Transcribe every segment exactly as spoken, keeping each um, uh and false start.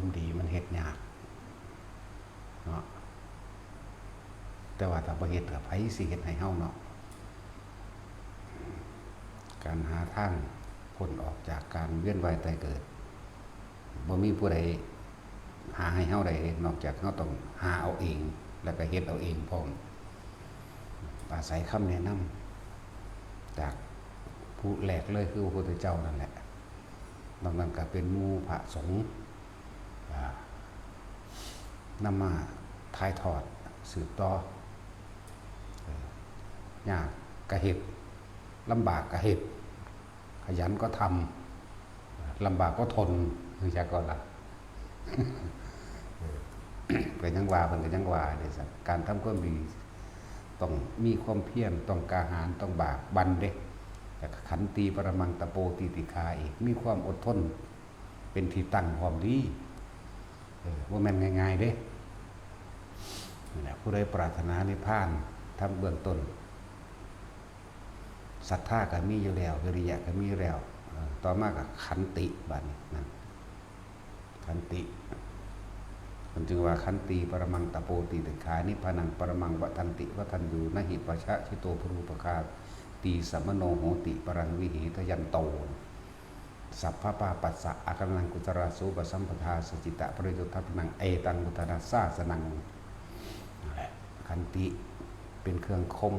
ความดีมันเฮ็ดยากเนาะ แต่ว่าถ้าบ่เฮ็ดก็ไผสิเฮ็ดให้เฮาเนาะ การหาทางพ้นออกจากการเวียนว่ายตายเกิด บ่มีผู้ใดหาให้เฮาได้เด้ นอกจากเฮาต้องหาเอาเอง แล้วก็เฮ็ดเอาเองพร้อม อาศัยคำแนะนำจากผู้แรกเลยคือพระพุทธเจ้านั่นแหละ นอกนั้นก็เป็นหมู่พระสงฆ์ อ่า นำมาถ่ายทอดสืบต่อ เออ ยากก็เฮ็ด ลำบากก็เฮ็ด ขยันก็ทำ ลำบากก็ทน คือจักก็ละ เออ ก็ยังว่า เพิ่นก็ยังว่าเด้ซั่น การทำความดี ต้องมีความเพียร ต้องกล้าหาญ ต้องบากบั่นเด้ แล้วก็ขันติปรมังตะโปติติขาอีก มีความอดทน เป็นที่ตั้งความดี เออ บ่แม่นง่ายๆเด้ นั่นแหละ ผู้ใดปรารถนานิพพาน ทำเบื้องต้น ศรัทธาก็มีอยู่แล้ว วิริยะก็มีอยู่แล้ว เออ ต่อมาก็ขันติ บัดนี้นั่น ขันติ มันจึงว่า "ขันติปรมังตะโปติติขา นิพพานังปรมังวัฏฏันติ วัฏฏัญญู นะหิปัสสะจิโตปรูปคาตี สมโนโหติ ปรังวิเหทยันโต สัพพปาปัสสะอากรณัง กุศลาสูปสัมปทา สุจิตะประโยชน์ทัพนัง เอตังบุทธานาสาสนัง" นั่นแหละ ขันติเป็นเครื่องข่ม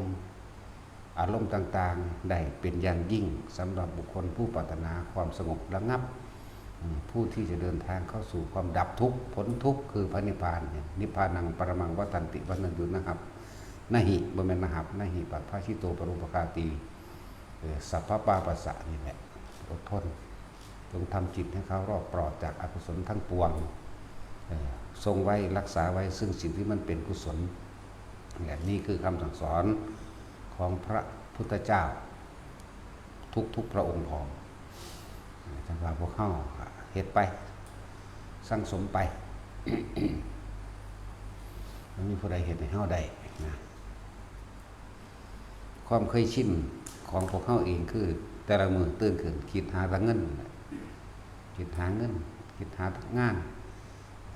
อารมณ์ต่างๆ ได้เป็นอย่างยิ่งสำหรับบุคคลผู้ปรารถนาความสงบระงับ อืม ผู้ที่จะเดินทางเข้าสู่ความดับทุกข์ พ้นทุกข์ คือพระนิพพานเนี่ย "นิพพานังปรมังวัฏฏันติ วัฏฏัญญู นะหับ นะหิ" บ่แม่นนะหับ "นะหิปัสสะจิโตปรูปคาตี เออ สัพพปาปัสสะ" นี่แหละ อดทน จงทำจิตให้เขารอบปลอดจากอกุศลทั้งปวง เออ ทรงไว้รักษาไว้ซึ่งสิ่งที่มันเป็นกุศล และนี่คือคำสั่งสอนของพระพุทธเจ้า ทุกๆพระองค์พร้อม จังว่าพวกเฮาก็เฮ็ดไป สั่งสมไป มันมีผู้ใดเฮ็ดให้เฮาได้นะ ความเคยชินของพวกเฮาเองคือ แต่ละมื้อตื่นขึ้นคิดหาแต่เงินนั่นแหละ คิดหาเงิน คิดหางาน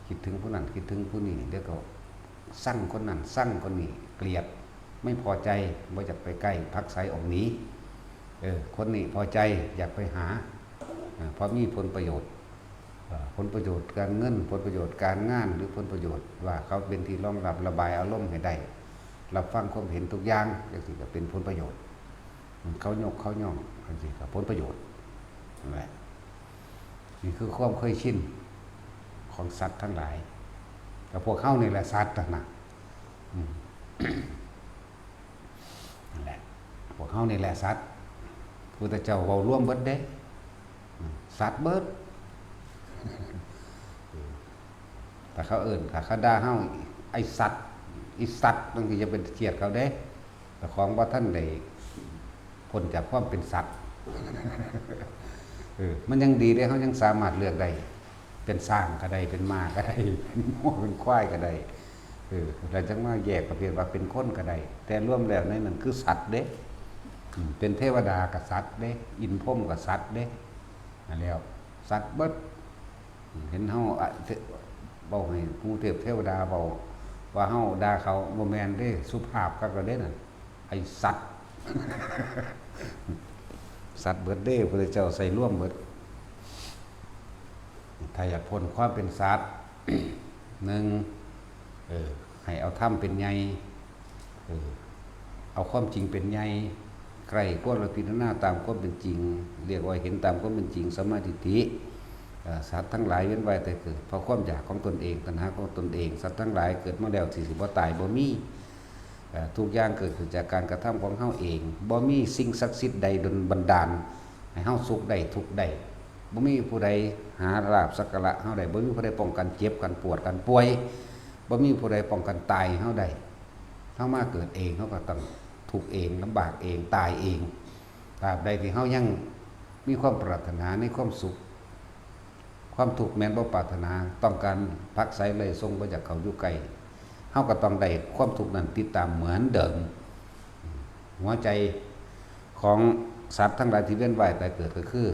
คิดถึงผู้นั้น คิดถึงผู้นี้ แล้วก็ซังคนนั้น ซังคนนี้ เกลียด ไม่พอใจ บ่อยากไปใกล้ ผลักไสออกหนี เออ คนนี้พอใจ อยากไปหา อ่า เพราะมีผลประโยชน์ อ่า ผลประโยชน์การเงิน ผลประโยชน์การงาน หรือผลประโยชน์ว่าเขาเป็นที่รองรับระบายอารมณ์ให้ได้ รับฟังความเห็นทุกอย่าง จังซี้ก็เป็นผลประโยชน์ เขายกเขาย่อง จังซี้ก็ผลประโยชน์ นั่นแหละ นี่คือความเคยชินของสัตว์ทั้งหลาย แล้วพวกเฮานี่แหละสัตว์นะ อืม นั่นแหละ พวกเฮานี่แหละสัตว์ พุทธเจ้าเว้ารวมเบิดเด้ อืม สัตว์เบิด ถ้าเขาเอิ้น ถ้าเขาด่าเฮา "ไอ้สัตว์ อีสัตว์" บางทีจะเป็นเกียรติเขาเด้ แต่ของบ่ทันได้พ้นจากความเป็นสัตว์ เออ มันยังดีเด้ เฮายังสามารถเลือกได้ เป็นช้างก็ได้ เป็นม้าก็ได้ เป็นงัว เป็นควายก็ได้ เออ แล้วจังมาแยกประเภทว่าเป็นคนก็ได้ แต่รวมแล้วในนั้นคือสัตว์เด้ อืม เป็นเทวดาก็สัตว์เด้ อินทร์พรหมก็สัตว์เด้ นั่นแหล้ว สัตว์เบิด เห็นเฮา อะ เท- เว้าให้หมู่เทพเทวดาเว้าว่าเฮาด่าเขา บ่แม่นเด้ สุภาพคักแล้วเด้นั่น "ไอ้สัตว์" สัตว์เบิดเด้ พระเจ้าใส่รวมเบิด ถ้าอยากพ้นความเป็นสัตว์ หนึ่ง เออ ให้เอาธรรมเป็นใหญ่ เออ เอาความจริงเป็นใหญ่ ใคร่ครวญและพิจารณาตามความเป็นจริง เรียกว่าเห็นตามความเป็นจริง สัมมาทิฏฐิ เอ่อ สัตว์ทั้งหลายเวียนว่ายตายเกิด เพราะความอยากของตนเอง ตัณหาของตนเอง สัตว์ทั้งหลายเกิดมาแล้วที่สิบ่ตายบ่มี เอ่อ ทุกอย่างเกิดขึ้นจากการกระทำของเฮาเอง บ่มีสิ่งศักดิ์สิทธิ์ใดดลบันดาลให้เฮาสุขได้ทุกข์ได้ บ่มีผู้ใดหาลาภสักการะเฮาได้ บ่มีผู้ใดป้องกันเจ็บกันปวดกันป่วย บ่มีผู้ใดป้องกันตายเฮาได้ เฮามาเกิดเอง เฮาก็ต้องทุกข์เอง ลำบากเอง ตายเอง ตราบใดที่เฮายังมีความปรารถนาในความสุข ความทุกข์แม้นบ่ปรารถนา ต้องการผลักไสไล่ส่ง บ่อยากเข้าอยู่ใกล้ เฮาก็ต้องได้ความทุกข์นั้นติดตามเหมือนเดิม หัวใจของสัตว์ทั้งหลายที่เวียนว่ายตายเกิดก็คือ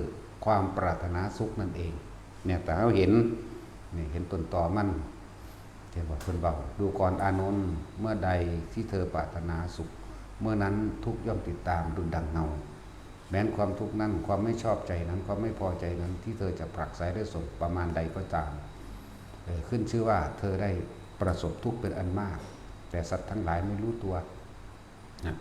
ความปรารถนาสุขนั่นเอง เนี่ย ถ้าเฮาเห็น นี่เห็นต้นตอมัน เห็นบ่ เพิ่นเว้า ดูก่อนอานนท์ เมื่อใดที่เธอปรารถนาสุข เมื่อนั้นทุกข์ย่อมติดตามดุจดังเงา แม้นความทุกข์นั้น ความไม่ชอบใจนั้น ความไม่พอใจนั้น ที่เธอจะผลักไสและส่งประมาณใดก็ตาม เออ ขึ้นชื่อว่าเธอได้ประสบทุกข์เป็นอันมาก แต่สัตว์ทั้งหลายไม่รู้ตัว นะ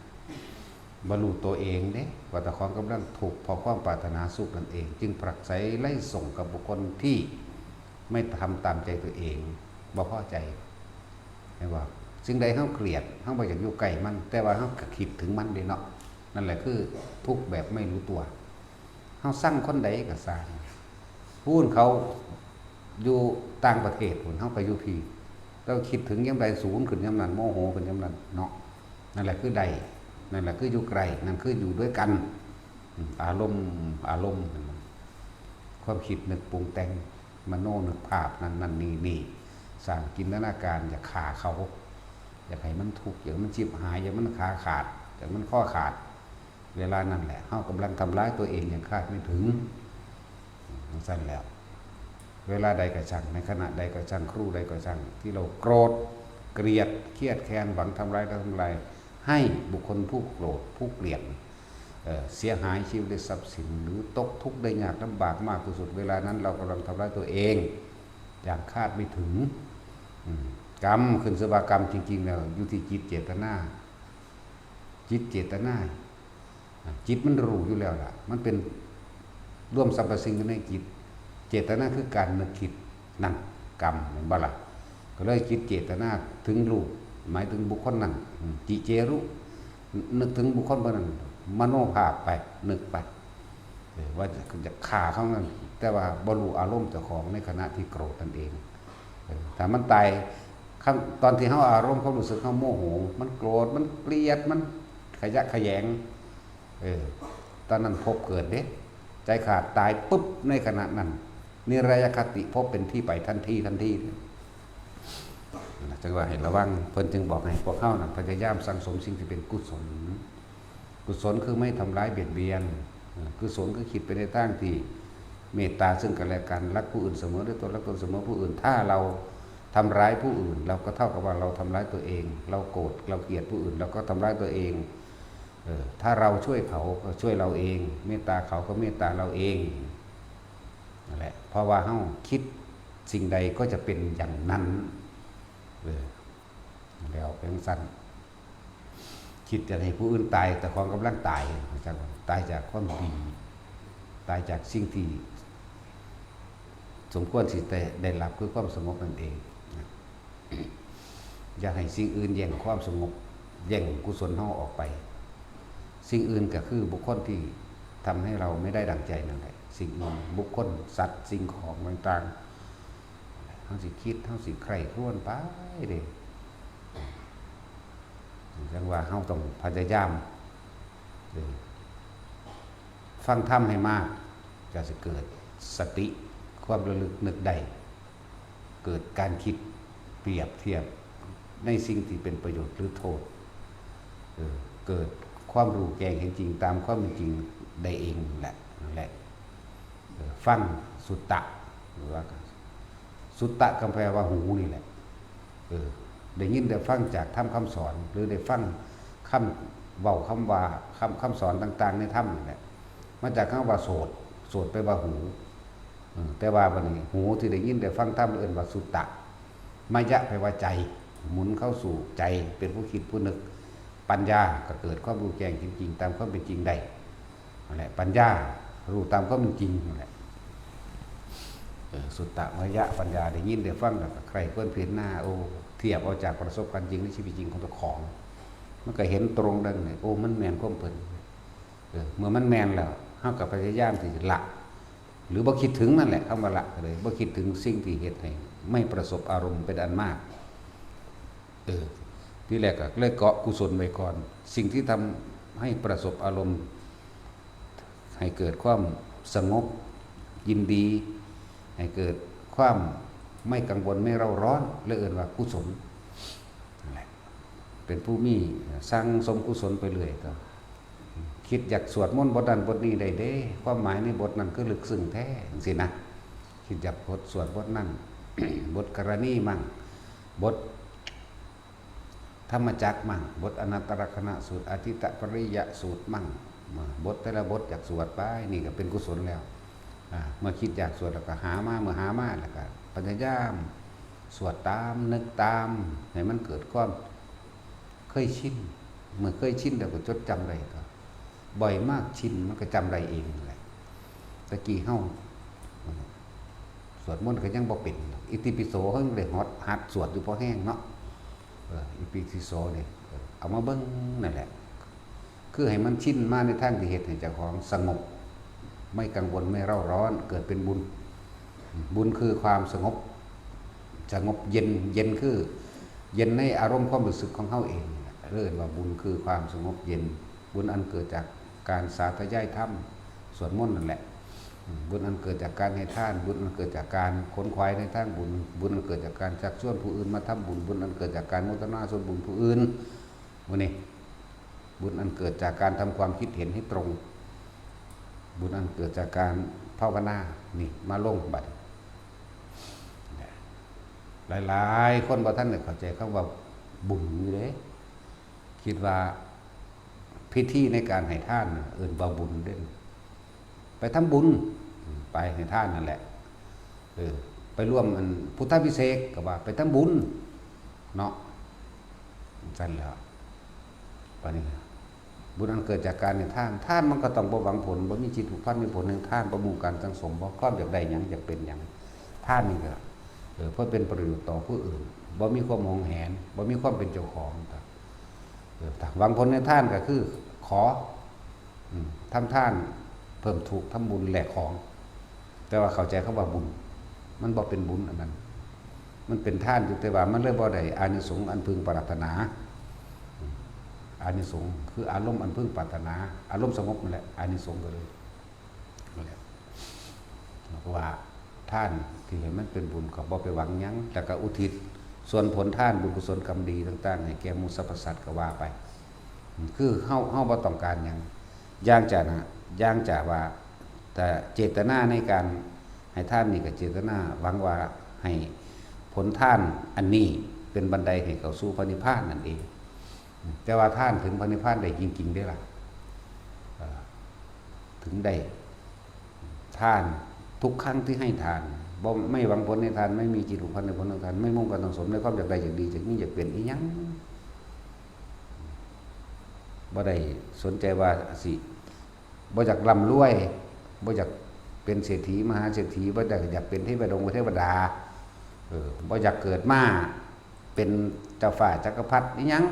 บ่ฮู้ตัวเองเด้ ว่าเจ้าของกำลังทุกข์เพราะความปรารถนาสุขนั่นเอง จึงผลักไสไล่ส่งกับบุคคลที่ไม่ทำตามใจตัวเอง บ่พอใจ เห็นบ่ สิ่งใดเฮาเกลียด เฮาบ่อยากอยู่ใกล้มัน แต่ว่าเฮาก็คิดถึงมันเด้เนาะ นั่นแหละคือทุกข์แบบไม่รู้ตัว เฮาซังคนใดก็ซ่าง พู้นเขาอยู่ต่างประเทศพู้น เฮาก็อยู่พี้ แต่ว่าคิดถึงยามใด สูนขึ้นยามนั้น โมโหขึ้นยามนั้นเนาะ นั่นแหละคือได้ นั่นแหละคืออยู่ใกล้ นั่นคืออยู่ด้วยกัน อืม อารมณ์ อารมณ์ ความคิดนึกปรุงแต่ง มโนนึกภาพ นั่นนั่นนี่นี่ สร้างจินตนาการ อยากฆ่าเขา อยากให้มันทุกข์ อยากให้มันชิบหาย อยากให้มันขาขาด อยากให้มันคอขาด เวลานั้นแหละ เฮากำลังทำร้ายตัวเองอย่างคาดไม่ถึง อืม จั่งซั้นแล้ว เวลาใดก็ช่าง ในขณะใดก็ช่าง ครู่ใดก็ช่าง ที่เราโกรธ เกลียด เครียดแค้น หวังทำร้าย และทำลาย ให้บุคคลผู้โกรธ ผู้เกลียด เอ่อ เสียหายชีวิตและทรัพย์สิน หรือตกทุกข์ได้ยากลำบากมากที่สุด เวลานั้นเรากำลังทำร้ายตัวเอง อย่างคาดไม่ถึง อืม กรรม ขึ้นชื่อว่ากรรมจริงๆแล้ว อยู่ที่จิตเจตนา จิตเจตนา อ่ะ จิตมันรู้อยู่แล้วล่ะ มันเป็นรวมสรรพสิ่งอยู่ในจิต เจตนาคือการนึกคิด นั่นกรรม แม่นบ่ล่ะ ก็เลยจิตเจตนาถึงรูป หมายถึงบุคคลนั้น อืม จิเจรุ นึกถึงบุคคลผู้นั้น มโนภาพไป นึกไป เออ ว่าจะ จะฆ่าเขานั่น แต่ว่าบ่รู้อารมณ์เจ้าของในขณะที่โกรธนั่นเอง เออ ถ้ามันตาย ครั้ง ตอนที่เฮาอารมณ์ ความรู้สึกเฮาโมโห มันโกรธ มันเกลียด มันขยะแขยง เออ ตอนนั้นภพเกิดเด้ ใจขาดตายปุ๊บ ในขณะนั้น นิรยคติภพเป็นที่ไปทันที ทันที จั่งว่าให้ระวัง เพิ่นจึงบอกให้พวกเฮานั้นพยายามสั่งสมสิ่งที่เป็นกุศล กุศลคือไม่ทำร้ายเบียดเบียน เออ กุศลคือคิดไปในทางที่เมตตาซึ่งกันและกัน รักผู้อื่นเสมอด้วยตน รักตนเสมอผู้อื่น ถ้าเราทำร้ายผู้อื่น เราก็เท่ากับว่าเราทำร้ายตัวเอง เราโกรธ เราเกลียดผู้อื่น เราก็ทำร้ายตัวเอง เออ ถ้าเราช่วยเขาก็ช่วยเราเอง เมตตาเขาก็เมตตาเราเอง นั่นแหละ เพราะว่าเฮาคิดสิ่งใดก็จะเป็นอย่างนั้น เออ แล้วเป็นจั่งซั้น คิดจะให้ผู้อื่นตาย แต่ของกำลังตาย จั่งว่า ตายจากความดี ตายจากสิ่งที่สมควรสิได้ ได้รับคือความสงบนั่นเองนะ อย่าให้สิ่งอื่นแย่งความสงบ แย่งกุศลเฮาออกไป สิ่งอื่นก็คือบุคคลที่ทำให้เราไม่ได้ดังใจนั่นแหละ สิ่งอื่น บุคคล สัตว์ สิ่งของต่างๆ เฮาสิคิด เฮาสิใคร่ครวญไปเด้ จั่งว่าเฮาต้องพยายาม เออ ฟังธรรมให้มาก ก็สิเกิดสติ ความระลึกนึกได้ เกิดการคิดเปรียบเทียบในสิ่งที่เป็นประโยชน์หรือโทษ เออ เกิดความรู้แจ้งเห็นจริงตามความเป็นจริงได้เองแหละ นั่นแหละ เออ ฟังสุตตะ หรือว่า สุตตะก็แปลว่าหูนี่แหละ เออ ได้ยินได้ฟังจากธรรมคำสอน หรือได้ฟังคำเว้าคำว่า คำ คำสอนต่างๆในธรรมนี่แหละ มาจากคำว่าโสต โสตแปลว่าหู เออ แต่ว่าบัดนี้หูที่ได้ยินได้ฟังธรรมเอิ้นว่าสุตตะ มยะแปลว่าใจ หมุนเข้าสู่ใจ เป็นผู้คิดผู้นึก ปัญญาก็เกิดความรู้แจ้งเห็นจริงตามความเป็นจริงได้ นั่นแหละ ปัญญา รู้ตามความเป็นจริงนั่นแหละ เออ สุตตะมยะปัญญา ได้ยินได้ฟังแล้วก็ใคร่ครวญพิจารณา โอ้ เทียบเอาจากประสบการณ์จริงในชีวิตจริงของเจ้าของ มันก็เห็นตรงดังนี้ โอ้ มันแม่นความเพิ่น เออ เมื่อมันแม่นแล้ว เฮาก็พยายามที่จะละ หรือบ่คิดถึงนั่นแหละ คำว่าละก็เลย บ่คิดถึงสิ่งที่เฮ็ดให้ไม่ประสบอารมณ์เป็นอันมาก เออ ทีแรกก็เลยเกาะกุศลไว้ก่อน สิ่งที่ทำให้ประสบอารมณ์ ให้เกิดความสงบ ยินดี ให้เกิดความไม่กังวลไม่เร่าร้อน เลยเอิ้นว่ากุศล นั่นแหละ เป็นผู้มี สั่งสมกุศลไปเรื่อยก็ คิดอยากสวดมนต์บทนั้นบทนี้ได้เด้ ความหมายในบทนั้นคือลึกซึ้งแท้ จั่งซี้นะ คิดอยากบทสวดบทนั้น บทกรณีมั่ง บทธรรมจักรมั่ง บทอนัตตลักษณสูตร อทิตตปริยสูตรมั่ง บทแต่ละบทอยากสวดไป นี่ก็เป็นกุศลแล้ว อ่า เมื่อคิดอยากสวดแล้วก็หามา เมื่อหามาแล้วก็พยายามสวดตาม นึกตาม ให้มันเกิดความเคยชิน เมื่อเคยชินแล้วก็จดจำได้ ก็บ่อยมากชินมันก็จำได้เองนั่นแหละ ตะกี้เฮาสวดมนต์ก็ยังบ่เป็น อิติปิโสเฮายังได้หัด หัดสวดอยู่พอแฮงเนาะ เออ อิติปิโสนี่ เออ เอามาเบิ่งนั่นแหละ คือให้มันชินมาในทางที่เฮ็ดให้เจ้าของสงบ ไม่กังวล ไม่เร่าร้อน เกิดเป็นบุญ บุญคือความสงบ สงบเย็น เย็นคือ เย็นในอารมณ์ความรู้สึกของเฮาเองนี่แหละ เรียกว่าบุญคือความสงบเย็น บุญอันเกิดจากการสาธยายธรรม สวดมนต์นั่นแหละ อืม บุญอันเกิดจากการให้ทาน บุญอันเกิดจากการขนขวายในทางบุญ บุญอันเกิดจากการชักชวนผู้อื่นมาทำบุญ บุญอันเกิดจากการโมทนาส่วนบุญผู้อื่น หมู่นี้ บุญอันเกิดจากการทำความคิดเห็นให้ตรง บุญอันเกิดจากการภาวนา นี่ มาลงบัด หลายๆคนบ่ทันได้เข้าใจคำว่าบุญอยู่เด้ คิดว่าพิธีในการให้ทานน่ะเอิ้นว่าบุญเด้ ไปทำบุญ ไปให้ทานนั่นแหละ เออ ไปร่วมอันพุทธาภิเษกก็ว่าไปทำบุญ เนาะ ซั่นแหล้ว บัดนี้ บุญอันเกิดจากการให้ทาน ทานมันก็ต้องบ่หวังผล บ่มีจิตผูกพันในผลแห่งทาน บ่มุ่งการสั่งสม บ่ความอยากได้หยัง อยากเป็นหยัง ทานนี่ก็ เออ เพื่อเป็นประโยชน์ต่อผู้อื่น บ่มีความหวงแหน บ่มีความเป็นเจ้าของ เออ ถ้าหวังผลในทานก็คือขอ อืม ทำทาน เพิ่มทุกข์ ทำบุญแลกของ แต่ว่าเข้าใจคำว่าบุญ มันบ่เป็นบุญอันนั้น มันเป็นทานอยู่ แต่ว่ามันเลยบ่ได้อานิสงส์อันพึงปรารถนา อืม อานิสงส์คืออารมณ์อันพึงปรารถนา อารมณ์สงบนั่นแหละ อานิสงส์ก็เลย นั่นแหละ เพราะว่าทานที่ให้มันเป็นบุญก็บ่ไปหวังหยัง แล้วก็อุทิศส่วนผลทานบุญกุศลกรรมดีต่างๆ ให้แก่หมู่สรรพสัตว์ก็ว่าไป คือเฮา เฮาบ่ต้องการหยัง อย่างจะนะ อย่างจะว่า แต่เจตนาในการให้ทานนี่ก็เจตนาหวังว่าให้ผลทานอันนี้เป็นบันไดให้เข้าสู่พระนิพพานนั่นเอง แต่ว่าทานถึงพระนิพพานได้จริงๆ เด้ล่ะ เอ่อ ถึงได้ทาน ทุกครั้งที่ให้ทาน บ่ ไม่หวังผลในทาน ไม่มีจิตผูกพันในผลของทาน ไม่มุ่งการสั่งสมในความอยากได้อยากดีอยากมีอยากเป็นอีหยัง บ่ได้สนใจว่าสิ บ่อยากร่ำรวย บ่อยากเป็นเศรษฐีมหาเศรษฐี บ่ได้อยากเป็นเทวดงเทวดา เออ บ่อยากเกิดมาเป็นเจ้าฟ้าจักรพรรดิอีหยัง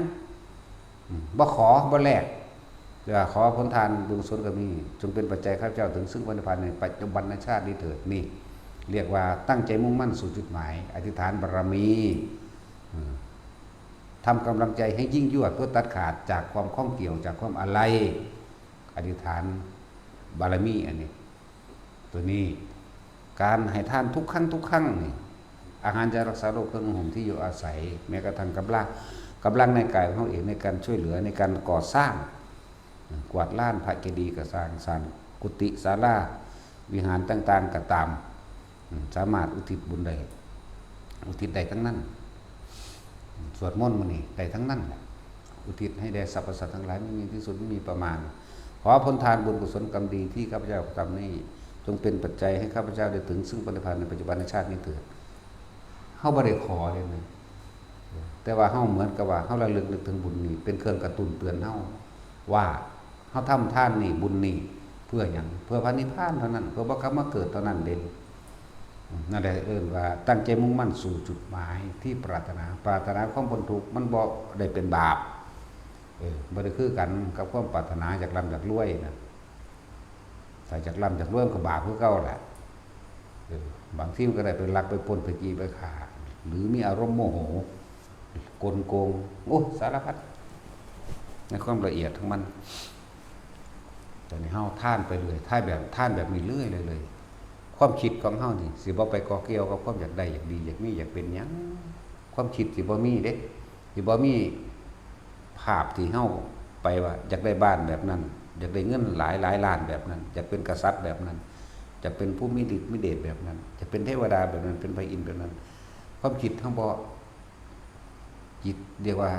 อืม บ่ขอ บ่แลก แต่ว่าขอผลทานบุญกุศลก็มี จงเป็นปัจจัยข้าพเจ้าถึงซึ่งพระนิพพานในปัจจุบันชาตินี้เถิด นี่ เรียกว่าตั้งใจมุ่งมั่นสู่จุดหมาย อธิษฐานบารมี อืม ทำกำลังใจให้ยิ่งยวดเพื่อตัดขาดจากความข้องเกี่ยว จากความอาลัย อธิษฐานบารมีอันนี้ ตัวนี้ การให้ทานทุกครั้งทุกครั้งนี่ อาหารยารักษาโรค เครื่องนุ่งห่มที่อยู่อาศัย แม้กระทั่งกำลัง กำลังในกายของเราเองในการช่วยเหลือในการก่อสร้าง กวาดลานพระเจดีย์ก็สร้าง สร้างกุฏิศาลาวิหารต่างๆ ก็ตาม อืม สามารถอุทิศบุญได้ อุทิศได้ทั้งนั้น สวดมนต์มื้อนี้ได้ทั้งนั้นแหละ อุทิศให้แด่สรรพสัตว์ทั้งหลายไม่มีที่สุดไม่มีประมาณ ขอผลทานบุญกุศลกรรมดีที่ข้าพเจ้ากระทำนี้ จงเป็นปัจจัยให้ข้าพเจ้าได้ถึงซึ่งพระนิพพานในปัจจุบันชาตินี้เถิด เฮาบ่ได้ขอเลยนะ แต่ว่าเฮาเหมือนกับว่าเฮาระลึกนึกถึงบุญนี้ เป็นเครื่องกระตุ้นเตือนเฮาว่าเฮาทำทานนี่บุญนี่เพื่อหยัง เพื่อพระนิพพานเท่านั้น เพื่อบ่กลับมาเกิดเท่านั้นเด้ นั่นแหละเอิ้นว่าตั้งใจมุ่งมั่นสู่จุดหมายที่ปรารถนา ปรารถนาความพ้นทุกข์มันบ่ได้เป็นบาป เออ บ่ได้คือกันกับความปรารถนาอยากร่ำอยากรวยนะ ถ้าอยากร่ำอยากรวยมันก็บาปคือเก่าแหละ เออ บางทีมันก็ได้ไปลักไปปล้นไปจี้ไปฆ่า หรือมีอารมณ์โมโห กลโกง โอ้ สารพัด ในความละเอียดของมัน แต่นี่เฮาทานไปเรื่อย ทานแบบ ทานแบบนี้เรื่อยเลยเลย ความคิดของเฮานี่สิบ่ไปก่อเกี่ยวกับความอยากได้อยากดีอยากมีอยากเป็นหยัง ความคิดสิบ่มีเด้ สิบ่มีภาพที่เฮาไปว่าอยากได้บ้านแบบนั้น อยากได้เงินหลายหลายล้านแบบนั้น อยากเป็นกษัตริย์แบบนั้น จะเป็นผู้มีฤทธิ์มีเดชแบบนั้น จะเป็นเทวดาแบบนั้น เป็นพระอินทร์แบบนั้น ความคิดเฮาบ่ จิต เรียกว่า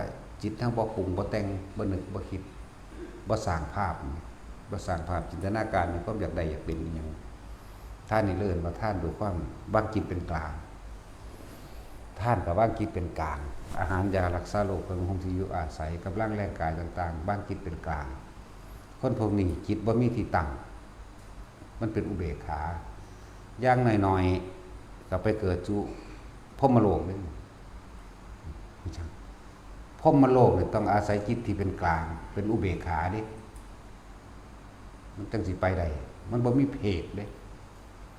จิตเฮาบ่ปรุงบ่แต่ง บ่นึกบ่คิด บ่สร้างภาพ บ่สร้างภาพจินตนาการในความอยากได้อยากเป็นอิหยัง ทานนี่เอิ้นว่าทานด้วยความวางจิตเป็นกลาง ทานกับวางจิตเป็นกลาง อาหารยารักษาโรค เครื่องนุ่งห่มที่อยู่อาศัย กำลังแรงกายต่างๆ วางจิตเป็นกลาง คนพวกนี้จิตบ่มีที่ตั้ง มันเป็นอุเบกขา อย่างน้อยๆ ก็ไปเกิดสู่พรหมโลกเลย พรหมโลกเนี่ยต้องอาศัยจิตที่เป็นกลาง เป็นอุเบกขาเด้ มันจังสิไปได้ มันบ่มีเพศเด้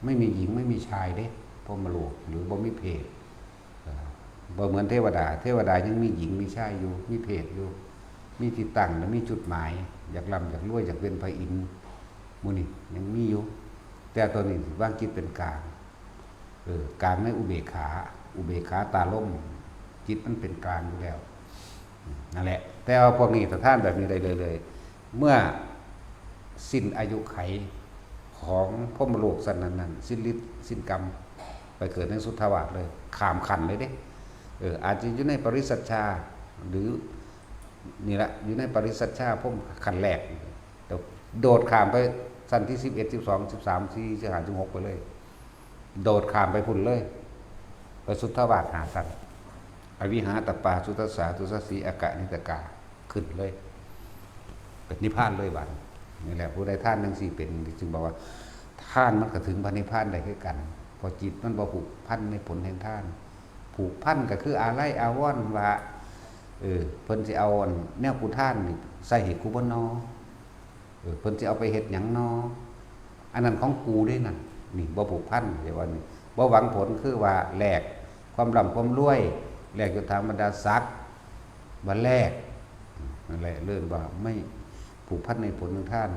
ไม่มีหญิงไม่มีชายเด้ พรหมโลก หรือบ่มีเพศ เอ่อ บ่เหมือนเทวดา เทวดายังมีหญิงมีชายอยู่ มีเพศอยู่ มีที่ตั้งและมีจุดหมาย อยากร่ำอยากรวย อยากเป็นพระอินทร์ หมู่นี้ยังมีอยู่ แต่ตัวนี้วางจิตเป็นกลาง เออ กลางในอุเบกขา อุเบกขาตาล่ม จิตมันเป็นกลางอยู่แล้ว นั่นแหละ แต่ว่าพวกนี้ถ้าทานแบบนี้ได้เลยๆ เมื่อสิ้นอายุไขของพรหมโลกชั้นนั้นๆ สิ้นฤทธิ์สิ้นกรรม ไปเกิดในสุทธาวาสเลย ข้ามขั้นเลยเด้ เออ อาจจะอยู่ในปริสัชชา หรือ นี่ละ อยู่ในปริสัชชาพรหมขั้นแรก แต่โดดข้ามไปชั้นที่สิบเอ็ด สิบสอง สิบสาม สี่ สิบห้า สิบหก ไปเลย โดดข้ามไปพุ้นเลย ไปสุทธาวาสห้าชั้น อวิหาตปาสุทัสสา ทุสสี อกนิฏฐกา ขึ้นเลย เป็นนิพพานเลยบัดนี้ นี่แหละ ผู้ใดทานจั่งซี้เป็น จึงบอกว่า ทานมันก็ถึงพระนิพพานได้คือกัน เพราะจิตมันบ่ผูกพันในผลแห่งทาน ผูกพันก็คืออาลัยอาวรณ์ว่า เออ เพิ่นสิเอาอันแนวกูทานนี่ใส่ให้กูบ่นอ เออ เพิ่นสิเอาไปเฮ็ดหยังนอ อันนั้นของกูเด้นั่น นี่บ่ผูกพัน เรียกว่านี่ บ่หวังผล คือว่าแลกความร่ำความรวย แลกยศถาบรรดาศักดิ์ บ่แลก นั่นแหละ เรียกว่าไม่ผูกพันในผลของทาน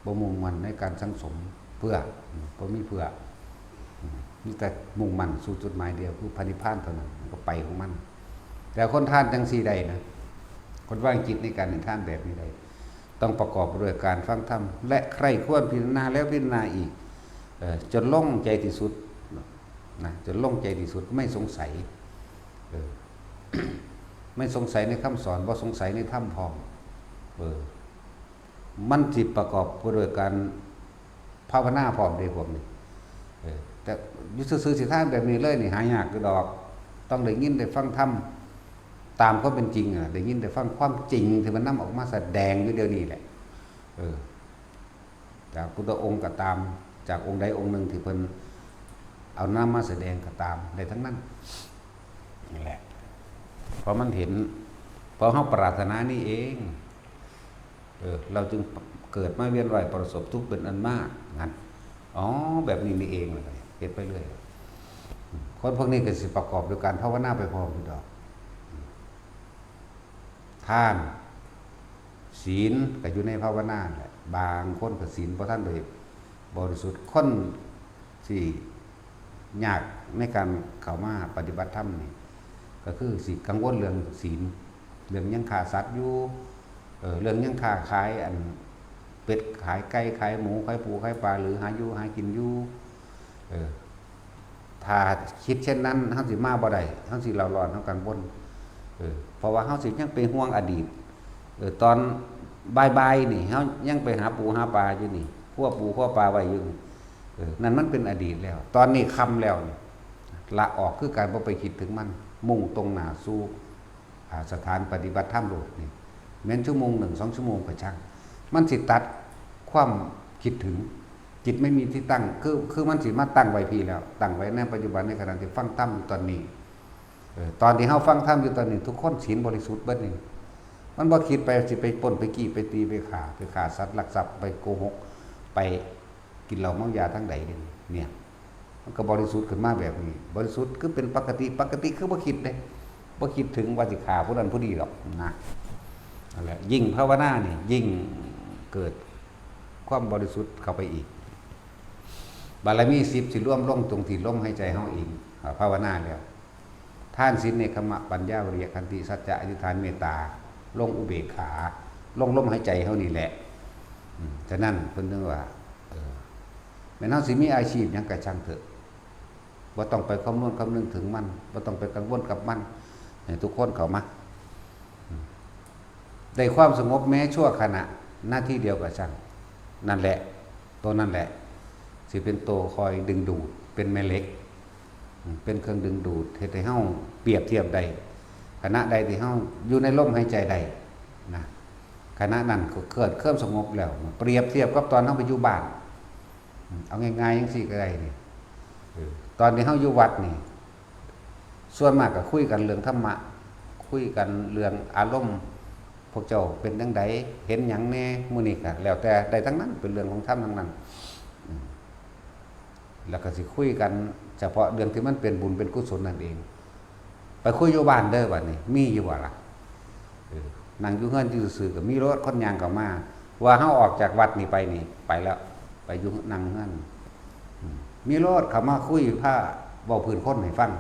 บ่มุ่งมั่นในการสั่งสมเพื่อ บ่มีเพื่อ มีแต่มุ่งมั่นสู่จุดหมายเดียว คือพระนิพพานเท่านั้น มันก็ไปของมัน แต่คนทานจั่งซี้ได้นะ คนวางจิตในการให้ทานแบบนี้ได้ ต้องประกอบด้วยการฟังธรรม และใคร่ครวญพิจารณาแล้วพิจารณาอีก เอ่อ จนลงใจที่สุดนะ จนลงใจที่สุด ไม่สงสัย เออ ไม่สงสัยในคำสอน บ่สงสัยในธรรมพร้อม เออ มันสิประกอบไปด้วยการภาวนาพร้อมเด้พวกนี้ เออ แต่อยู่ซื่อๆ สิทานแบบนี้เลยนี่หายากอยู่ดอก ต้องได้ยินได้ฟังธรรมตามความเป็นจริงอะ ได้ยินได้ฟังความจริงที่มันนำออกมาแสดงอยู่เดี๋ยวนี้แหละ เออ จากพุทธองค์ก็ตาม จากองค์ใดองค์หนึ่งที่เพิ่นเอานำมาแสดงก็ตาม ได้ทั้งนั้น นี่แหละ เพราะมันเห็น เพราะเฮาปรารถนานี่เอง เออ เราจึงเกิดมาเวียนว่ายประสบทุกข์เป็นอันมาก งั้น อ๋อ แบบนี้นี่เอง แล้วก็เฮ็ดไปเรื่อย คนพวกนี้ก็สิประกอบด้วยการภาวนาไปพร้อมอยู่ดอก ทาน ศีลก็อยู่ในภาวนาแหละ บางคนก็ศีลบ่ทันได้บริสุทธิ์ คนที่ยากในการเข้ามาปฏิบัติธรรมนี่ ก็คือสิกังวลเรื่องศีล เรื่องยังฆ่าสัตว์อยู่ เออ เรื่องยังค้าขายอันเป็ดขายไก่ขายหมูขายปูขายปลา หรือหาอยู่หากินอยู่ เออ ถ้าคิดเช่นนั้น เฮาสิมาบ่ได้ เฮาสิเร่าร้อน เฮากังวล เออ เพราะว่าเฮาสิยังไปห่วงอดีต เออ ตอนบ่ายๆ นี่ เฮายังไปหาปูหาปลาอยู่นี่ ครัวปูครัวปลาไว้อยู่นี่ เออ นั่นมันเป็นอดีตแล้ว ตอนนี้ค่ำแล้วนี่ ละออกคือการบ่ไปคิดถึงมัน มุ่งตรงหน้าสู่ อ่า สถานปฏิบัติธรรมโลดนี่ แม่นชั่วโมงหนึ่ง สองชั่วโมงก็ช่าง มันสิตัดความคิดถึง จิตไม่มีที่ตั้ง คือ คือมันสิมาตั้งไว้พี้แล้ว ตั้งไว้ในปัจจุบัน ในขณะที่ฟังธรรมอยู่ตอนนี้ เออ ตอนที่เฮาฟังธรรมอยู่ตอนนี้ ทุกคนศีลบริสุทธิ์เบิดนี่ มันบ่คิดไปสิไปปล้นไปจี้ไปตีไปฆ่า ไปฆ่าสัตว์ลักทรัพย์ ไปโกหก ไปกินเหล้าเมายาทางใดเด้ เนี่ย มันก็บริสุทธิ์ขึ้นมาแบบนี้ บริสุทธิ์คือเป็นปกติ ปกติคือบ่คิดเด้ บ่คิดถึงว่าสิฆ่าผู้นั้นผู้นี้ดอกนะ นั่นแหละ ยิ่งภาวนานี่ยิ่งเกิดความบริสุทธิ์เข้าไปอีก บารมีสิบสิรวมลงตรงที่ลมหายใจเฮาเอง อ่า ภาวนาแล้ว ทาน ศีล เนกขัมมะ ปัญญา วิริยะ ขันติ สัจจะ อธิษฐาน เมตตา ลงอุเบกขา ลงลมหายใจเฮานี่แหละ อืม ฉะนั้นเพิ่นถึงว่า เออ แม้นเฮาสิมีอาชีพหยังก็ช่างเถอะ บ่ต้องไปคำนวณคำนึงถึงมัน บ่ต้องไปกังวลกับมัน ให้ทุกคนเข้ามา ได้ความสงบแม้ชั่วขณะ นาทีเดียวก็ช่าง นั่นแหละ ตัวนั่นแหละ สิเป็นตัวคอยดึงดูด เป็นแม่เหล็ก เป็นเครื่องดึงดูด เฮ็ดให้เฮาเปรียบเทียบได้ ขณะใดที่เฮาอยู่ในลมหายใจได้นะ ขณะนั้นก็เกิดความสงบแล้ว เปรียบเทียบกับตอนเฮาไปอยู่บ้าน เอาง่ายๆจังซี่ก็ได้นี่ เออ ตอนที่เฮาอยู่วัดนี่ ส่วนมากก็คุยกันเรื่องธรรมะ คุยกันเรื่องอารมณ์ พวกเจ้าเป็นจั่งใด เห็นหยังแหน่ มื้อนี้ก็แล้วแต่ ได้ทั้งนั้น เป็นเรื่องของธรรมทั้งนั้น อืม แล้วก็สิคุยกันเฉพาะเรื่องที่มันเป็นบุญเป็นกุศลนั่นเอง ไปคุยอยู่บ้านเด้อบัดนี้ มีอยู่บ่ล่ะ เออ นั่งอยู่เฮือนอยู่ซื่อๆก็มีโลด คนย่างเข้ามา ว่าเฮาออกจากวัดนี่ไปนี่ ไปแล้ว ไปอยู่นั่งเฮือน อืม มีโลดเข้ามาคุย พาเว้าพื้นคนให้ฟัง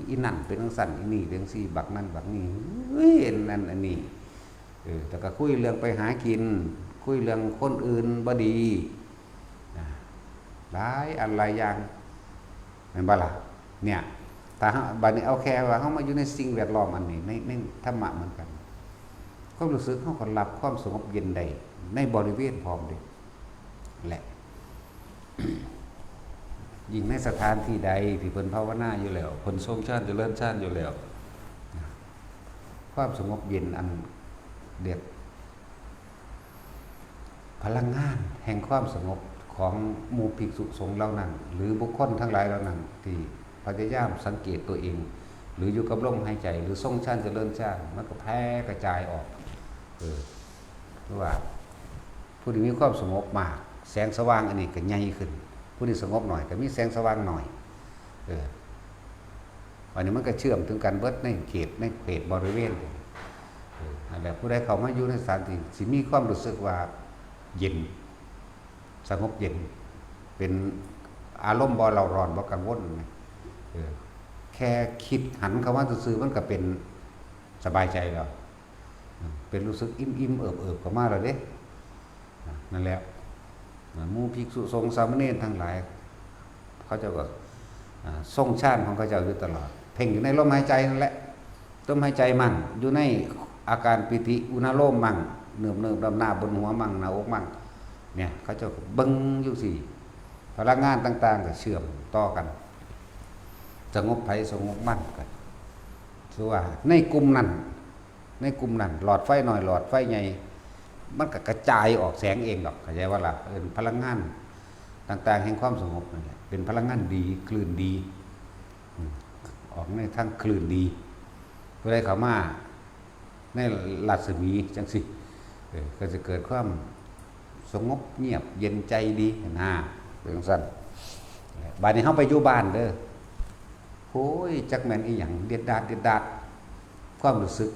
อีนั่นเป็นจั่งซั้น อีนี่เป็นจั่งซี้ บักนั่นบักนี่ เฮ้ย อันนั้นอันนี้ เออ แต่ก็คุยเรื่องไปหากิน คุยเรื่องคนอื่นบ่ดี นะ หลายอันหลายอย่าง แม่นบ่ล่ะ เนี่ย ถ้าเฮา บัดนี้เอาแค่ว่าเฮามาอยู่ในสิ่งแวดล้อมอันนี้ ใน ในธรรมะเหมือนกัน ความรู้สึกเฮาก็รับความสงบเย็นได้ ในบริเวณพร้อมเด้ และ ยิ่งในสถานที่ใดที่เพิ่นภาวนาอยู่แล้ว เพิ่นทรงฌานเจริญฌานอยู่แล้ว ความสงบเย็นอันเรียก พลังงานแห่งความสงบของหมู่ภิกษุสงฆ์เหล่านั้น หรือบุคคลทั้งหลายเหล่านั้น ที่พยายามสังเกตตัวเอง หรืออยู่กับลมหายใจ หรือทรงฌานเจริญฌาน มันก็แผ่กระจายออก เออ คือว่า ผู้ที่มีความสงบมาก แสงสว่างอันนี้ก็ใหญ่ขึ้น ผู้ที่สงบหน่อยก็มีแสงสว่างหน่อย เออ อันนี้มันก็เชื่อมถึงกันเบิดในเขต ในเขตบริเวณ เออ นั่นแหละ ผู้ใดเข้ามาอยู่ในสถานที่ สิมีความรู้สึกว่าเย็น สงบเย็น เป็นอารมณ์บ่เร่าร้อน บ่กังวลนะ เออ แค่คิดหันเข้ามาซื่อๆ มันก็เป็นสบายใจแล้ว เป็นรู้สึกอิ่มๆ เอิบๆ เข้ามาแล้วเด้ นั่นแหละ หมู่ภิกษุสงฆ์สามเณรทั้งหลาย เขาเจ้าก็ อ่า ทรงฌานของเขาเจ้าอยู่ตลอด เพ่งอยู่ในลมหายใจนั่นแหละ ลมหายใจมั่ง อยู่ในอาการปีติอุณาโลมมั่ง เนิบๆ ดำหน้าบนหัวมั่ง หน้าอกมั่ง เนี่ย เขาเจ้าก็เบิ่งอยู่สิ พลังงานต่างๆ ก็เชื่อมต่อกัน สงบไผสงบมันกัน คือว่าในกลุ่มนั้น ในกลุ่มนั้น หลอดไฟน้อย หลอดไฟใหญ่ มันก็กระจายออกแสงเองดอก เข้าใจบ่ล่ะ เอิ้นพลังงานต่างๆ แห่งความสงบนั่นแหละ เป็นพลังงานดี คลื่นดี อืม ออกในทางคลื่นดี ผู้ใดเข้ามาในรัศมีจั่งซี้ เออ ก็จะเกิดความสงบเงียบเย็นใจดีนะ เป็นจั่งซั้น บัดนี้เฮาไปอยู่บ้านเด้อ โอ้ย จักแม่นอีหยัง เด็ดดาด เด็ดดาด ความรู้สึก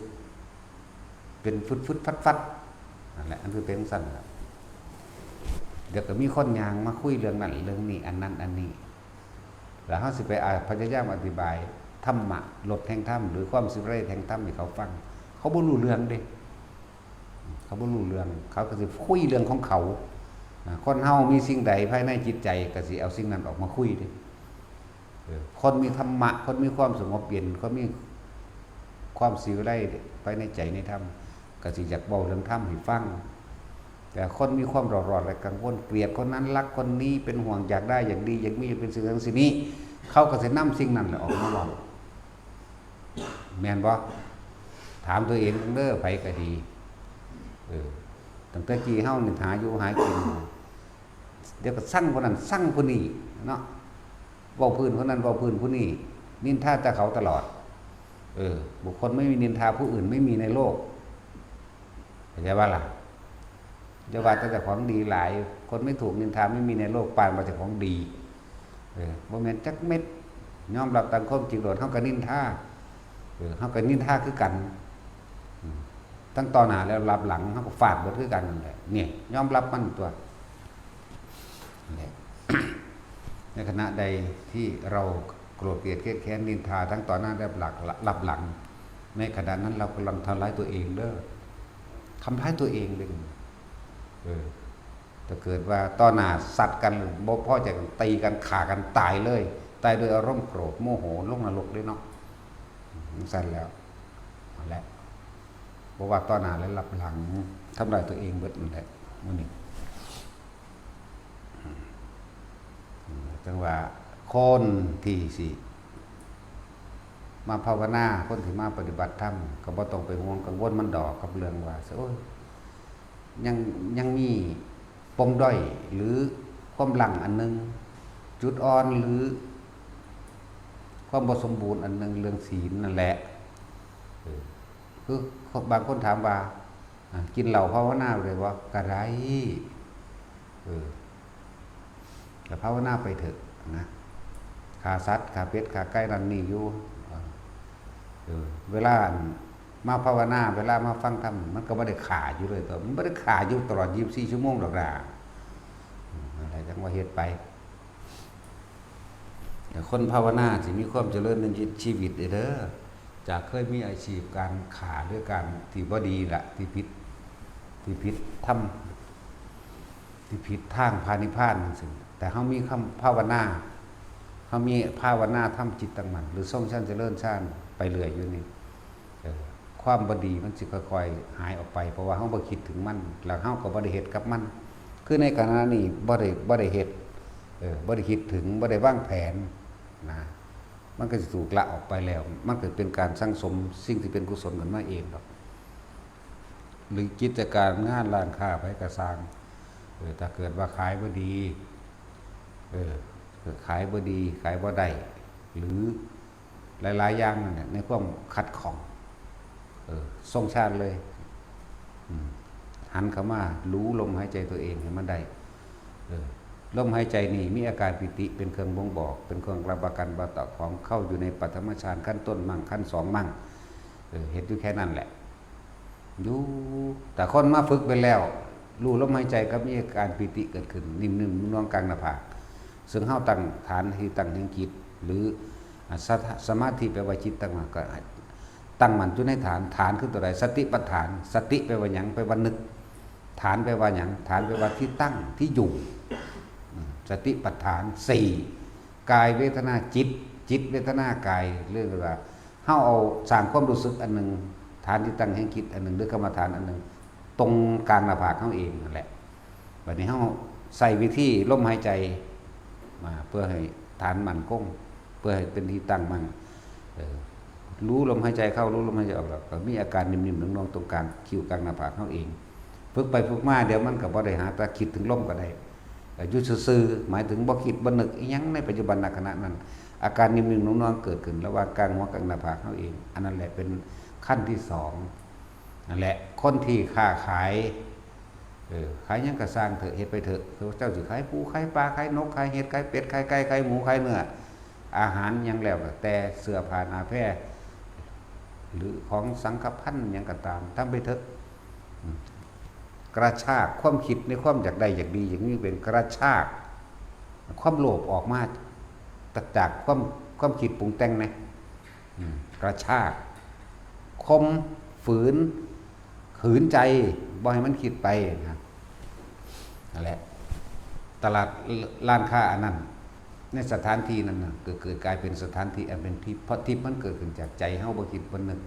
เป็นฟึดๆ ฟัดๆ นั่นแหละ อันคือเป็นจั่งซั้นล่ะ เดี๋ยวก็มีคนย่างมาคุยเรื่องนั้นเรื่องนี้ อันนั้นอันนี้ แล้วเฮาสิไป อ่า พยายามอธิบายธรรมะ รสแห่งธรรม หรือความสิวิไลแห่งธรรมให้เขาฟัง เขาบ่รู้เรื่องเด้ เขาบ่รู้เรื่อง เขาก็สิคุยเรื่องของเขา อ่า คนเฮามีสิ่งใดภายในจิตใจ ก็สิเอาสิ่งนั้นออกมาคุยเด้ เออ คนมีธรรมะ คนมีความสงบเย็น คนมีความสิวิไลภายในใจในธรรม ก็สิอยากเว้าเรื่องธรรมให้ฟัง แต่คนมีความเร่าร้อนและกังวล เกลียดคนนั้นรักคนนี้ เป็นห่วงอยากได้อยากดีอยากมีเป็นสิ่งนั้นสิ่งนี้ เขาก็สินำสิ่งนั้นแหละออกมาเว้า แม่นบ่ ถามตัวเองเด้อ ไผก็ดี เออ ตั้งแต่กี้เฮานี่หาอยู่หากิน เดี๋ยวก็ซังคนนั้นซังคนนี้เนาะ เว้าพื้นคนนั้นเว้าพื้นผู้นี้ นินทาแต่เขาตลอด เออ บุคคลไม่มีนินทาผู้อื่นไม่มีในโลก เข้าใจบ่ล่ะ อย่าว่าแต่เจ้าของดีหลาย คนไม่ถูกนินทาไม่มีในโลก ปานว่าเจ้าของดี เออ บ่แม่นจักเม็ด ยอมรับตามความจริงโลด เฮาก็นินทา เออ เฮาก็นินทาคือกัน อืม ทั้งต่อหน้าและรับหลัง เฮาก็ฟาดเบิดคือกันนั่นแหละ เนี่ย ยอมรับมันตั๊ว นั่นแหละ ในขณะใดที่เราโกรธเกลียดเครียดแค้นนินทาทั้งต่อหน้าและรับหลัง รับหลัง ในขณะนั้นเรากำลังทำร้ายตัวเองเด้อ ทำร้ายตัวเองเลย เออ ถ้าเกิดว่าต่อหน้าซัดกัน บ่พอใจกัน ตีกัน ฆ่ากันตายเลย ตายโดยอารมณ์โกรธโมโห ลงนรกเลยเนาะ จั่งซั้นแล้ว นั่นแหละ บ่ว่าต่อหน้าและลับหลัง ทำลายตัวเองเบิดนั่นแหละ มื้อนี้ จั่งว่าคนที่สิมาภาวนา คนที่มาปฏิบัติธรรม ก็บ่ต้องไปห่วงกังวลมันดอก กับเรื่องว่า โอ้ย ยัง ยังมีปมด้อย หรือความลังอันหนึ่ง จุดอ่อน หรือความบ่สมบูรณ์อันหนึ่ง เรื่องศีลนั่นแหละ เออ คือบางคนถามว่า อ่ะ กินเหล้าภาวนาได้บ่ ก็ได้ เออ ก็ภาวนาไปเถอะนะ ฆ่าสัตว์ ฆ่าเป็ด ฆ่าไก่ นั่นนี่อยู่ เออ เวลามาภาวนา เวลามาฟังธรรม มันก็บ่ได้ฆ่าอยู่เลย มันบ่ได้ฆ่าอยู่ตลอดยี่สิบสี่ชั่วโมงดอกนะ อืม นั่นแหละ จั่งว่าเฮ็ดไป แต่คนภาวนาสิมีความเจริญในชีวิตเด้อ จากเคยมีอาชีพการฆ่าด้วยการที่บ่ดีละ ที่ผิด ที่ผิดธรรม ที่ผิดทางพระนิพพานจั่งซี้ แต่เฮามีคำภาวนา เฮามีภาวนาทำจิตตั้งมั่น หรือทรงฌานเจริญฌานไปเรื่อยอยู่นี่ เออ ความบ่ดีมันสิค่อยๆหายออกไป เพราะว่าเฮาบ่คิดถึงมัน แล้วเฮาก็บ่ได้เฮ็ดกับมัน คือในขณะนี้บ่ได้ บ่ได้เฮ็ด เออ บ่ได้คิดถึง บ่ได้วางแผนนะ มันก็สิถูกละออกไปแล้ว มันก็เป็นการสั่งสมสิ่งที่เป็นกุศลขึ้นมาเองดอก หรือกิจการงานร้านค้าไผก็ซ่าง เออ ถ้าเกิดว่าขายบ่ดี เออ ขายบ่ดี ขายบ่ได้ หรือหลายๆอย่างนั่นแหละ ในความขัดข้อง เออ ทรงฌานเลย อืม หันเข้ามารู้ลมหายใจตัวเองให้มันได้ เออ ลมหายใจนี่มีอาการปีติเป็นเครื่องบ่งบอก เป็นเครื่องรับประกันว่าเจ้าของเข้าอยู่ในปฐมฌานขั้นต้นมั่ง ขั้นสองมั่ง เออ เฮ็ดอยู่แค่นั้นแหละ อยู่ แต่คนมาฝึกไปแล้ว รู้ลมหายใจก็มีอาการปีติเกิดขึ้น นิ่มๆนวลๆกลางหน้าผาก ซึ่งเฮาตั้งฐานที่ตั้งแห่งจิต หรือ อ่ะ สถ- สมาธิแปลว่าจิตตั้งมั่น ก็ตั้งมั่นอยู่ในฐาน ฐานคือตัวใด สติปัฏฐาน สติแปลว่าหยัง แปลว่านึก ฐานแปลว่าหยัง ฐานแปลว่าที่ตั้ง ที่อยู่ อืม สติปัฏฐานสี่ กายเวทนาจิต จิตเวทนากาย เรียกว่าเฮาเอาสร้างความรู้สึกอันหนึ่ง ฐานที่ตั้งแห่งจิตอันหนึ่ง หรือกรรมฐานอันหนึ่ง ตรงกลางหน้าผากเฮาเองนั่นแหละ บัดนี้เฮาใช้วิธีลมหายใจมาเพื่อให้ฐานมั่นคง เพื่อให้เป็นที่ตั้งมั่น เออ รู้ลมหายใจเข้า รู้ลมหายใจออก แล้วก็มีอาการนิ่มๆนวลๆตรงกลางคิ้วกลางหน้าผากเฮาเอง ฝึกไปฝึกมาเดี๋ยวมันก็บ่ได้หาแต่คิดถึงลมก็ได้ เอ่อ อยู่ซื่อๆ หมายถึงบ่คิดบ่นึกอิหยังในปัจจุบันขณะนั้น อาการนิ่มๆนวลๆเกิดขึ้นระหว่างกลางหัวกับหน้าผากเฮาเอง อันนั้นแหละเป็นขั้นที่สอง นั่นแหละ คนที่ค้าขาย เออ ขายหยังก็ซ่างเถอะ เฮ็ดไปเถอะ เจ้าสิขายปู ขายปลา ขายนก ขายเห็ด ขายเป็ด ขายไก่ ขายหมู ขายเนื้อ อาหารหยังแล้วแต่ เสื้อผ้าหน้าแพร หรือของสังฆภัณฑ์หยังก็ตาม ทำไปเถอะ อืม กระชากความคิดในความอยากได้อยากดีอยากมีเป็นกระชาก ความโลภออกมาจากความ ความคิดปรุงแต่งนะ อืม กระชาก ข่ม ฝืน ขืนใจ บ่ให้มันคิดไปนะ นั่นแหละ ตลาดร้านค้าอันนั้น ในสถานที่นั้นน่ะ ก็เกิดกลายเป็นสถานที่อันเป็นทิพย์ เพราะทิพย์มันเกิดขึ้นจากใจเฮาบ่คิดบ่นึก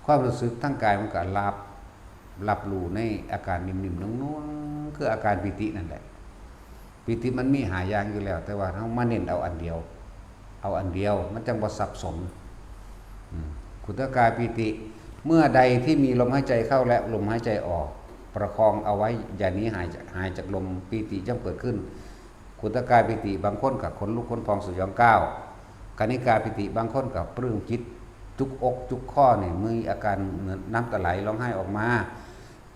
ความรู้สึกทางกายมันก็รับ รับรู้ในอาการนิ่มๆนวลๆคืออาการปีตินั่นแหละ ปีติมันมีห้าอย่างอยู่แล้ว แต่ว่าเฮามาเน้นเอาอันเดียว เอาอันเดียว มันจั่งบ่สับสน อืม ขุตกายปีติ เมื่อใดที่มีลมหายใจเข้าและลมหายใจออก ประคองเอาไว้ อย่าหนีหาย หายจากลม ปีติย่อมเกิดขึ้น ขุตกายปีติ บางคนก็ขนลุกขนพองสยองก้าว คณิกาปีติ บางคนก็ปลื้มจิต จุกอกจุกคอนี่ มีอาการเหมือนน้ำตาไหลร้องไห้ออกมา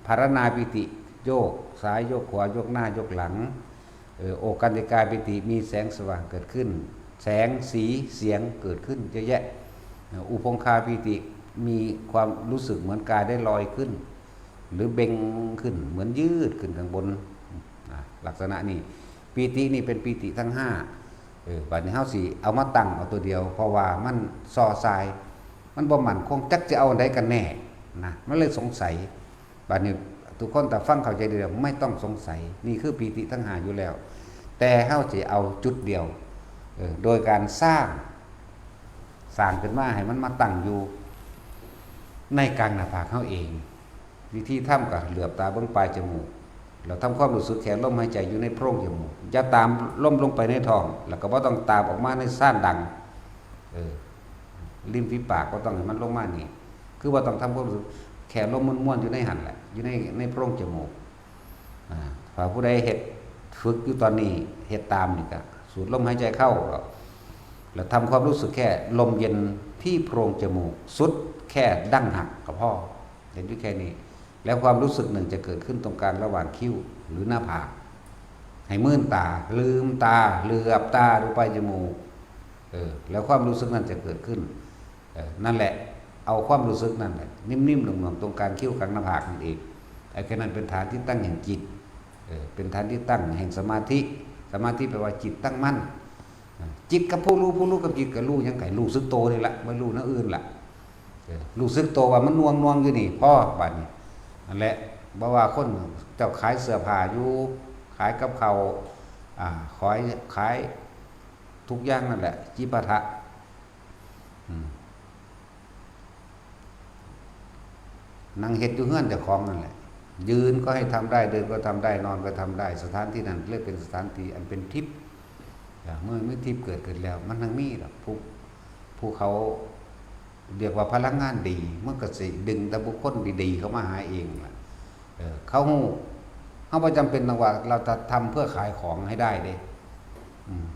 ภารณาปีติ โยกซ้ายโยกขวา โยกหน้าโยกหลัง เอ่อ โอกันติกาปีติ มีแสงสว่างเกิดขึ้น แสงสีเสียงเกิดขึ้นเยอะแยะ เอ่อ อุพงคาปีติ มีความรู้สึกเหมือนกายได้ลอยขึ้น หรือเบ่งขึ้น เหมือนยืดขึ้นข้างบน อ่ะ ลักษณะนี้ ปีตินี่เป็นปีติทั้งห้า เออ บัดนี้เฮาสิเอามาตั้งเอาตัวเดียว เพราะว่ามันซอซาย มันบ่มั่นคง จักจะเอาอันใดกันแน่นะ มันเลยสงสัย บัดนี้ ทุกคนถ้าฟังเข้าใจดีแล้วไม่ต้องสงสัย นี่คือปีติทั้งห้าอยู่แล้ว แต่เฮาสิเอาจุดเดียว เออ โดยการสร้าง สร้างขึ้นมาให้มันมาตั้งอยู่ในกลางหน้าผากเฮาเอง วิธีทำก็เหลือบตาเบิ่งปลายจมูก แล้วทำความรู้สึกแค่ลมหายใจอยู่ในโพรงจมูก อย่าตามลมลงไปในท้อง แล้วก็บ่ต้องตามออกมาในซ่านดัง เออ ริมฝีปากบ่ต้องให้มันลงมานี่ คือว่าต้องทำความรู้สึกแค่ลมม้วนๆอยู่ในหั่นแหละ อยู่ใน ในโพรงจมูก อ่า ถ้าผู้ใดเฮ็ด ฝึกอยู่ตอนนี้ เฮ็ดตามนี่ก็สูดลมหายใจเข้า แล้วทำความรู้สึกแค่ลมเย็นที่โพรงจมูก สุดแค่ดั้งหักก็พอ เห็นอยู่แค่นี้ แล้วความรู้สึกหนึ่งจะเกิดขึ้นตรงกลางระหว่างคิ้วหรือหน้าผาก ให้มื่นตา ลืมตา เหลือบตาดูปลายจมูก เออ แล้วความรู้สึกนั้นจะเกิดขึ้น เออ นั่นแหละ เอาความรู้สึกนั่นแหละ นิ่มๆ หน่วงๆ ตรงกลางคิ้วกลางหน้าผากนั่นเอง ไอ้แค่นั้นเป็นฐานที่ตั้งแห่งจิต เออ เป็นฐานที่ตั้งแห่งสมาธิ สมาธิแปลว่าจิตตั้งมั่น อ่ะ จิตกับผู้รู้ ผู้รู้กับจิตก็รู้หยัง ก็รู้สึกโตนี่แหละ บ่รู้แนวอื่นละ เออ รู้สึกโตว่ามันน่วงๆอยู่นี่ พอ บัดนี้ นั่นแหละ บ่ว่าคนเจ้าขายเสื้อผ้าอยู่ ขายกับข้าว อ่า ขาย ขายทุกอย่างนั่นแหละ จิปาถะ อืม นั่งเฮ็ดอยู่เฮือนเจ้าของนั่นแหละ ยืนก็ให้ทำได้ เดินก็ทำได้ นอนก็ทำได้ สถานที่นั้นเรียกเป็นสถานที่อันเป็นทิพย์ อ่า เมื่อมีทิพย์เกิดขึ้นแล้ว มันทั้งมีดอก ผู้ ผู้เขาเรียกว่าพลังงานดี มันก็สิดึงแต่บุคคลดีๆเข้ามาหาเองล่ะ เออ เขาฮู้ เขาบ่จำเป็นต้องว่าเราจะทำเพื่อขายของให้ได้เด้ อืม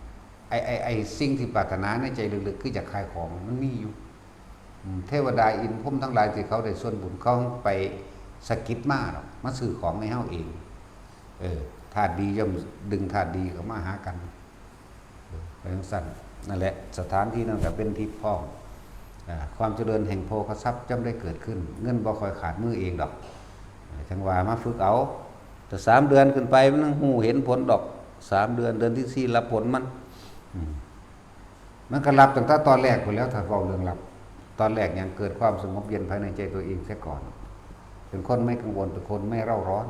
ไอ้ ไอ้ ไอ้สิ่งที่ปรารถนาในใจลึกๆ คืออยากขายของ มันมีอยู่ อืม เทวดาอินทร์พรหมทั้งหลายที่เขาได้ส่วนบุญ เขาไปสะกิดมาดอก มาซื้อของให้เฮาเอง เออ ธาตุดีย่อมดึงธาตุดีเข้ามาหากัน เออ ไปจั่งซั้น นั่นแหละ สถานที่นั้นก็เป็นทิพย์พร้อม อ่า ความเจริญแห่งโภคทรัพย์ย่อมได้เกิดขึ้น เงินบ่ค่อยขาดมือเองดอก อ่า จั่งว่ามาฝึกเอา แต่สามเดือนขึ้นไปมันฮู้เห็นผลดอก สามเดือน เดือนที่สี่รับผลมัน อืม มันก็รับตั้งแต่ตอนแรกพู้นแหล้ว ถ้าเว้าเรื่องรับ ตอนแรกหยัง เกิดความสงบเย็นภายในใจตัวเองเสียก่อน เป็นคนไม่กังวล เป็นคนไม่เร่าร้อน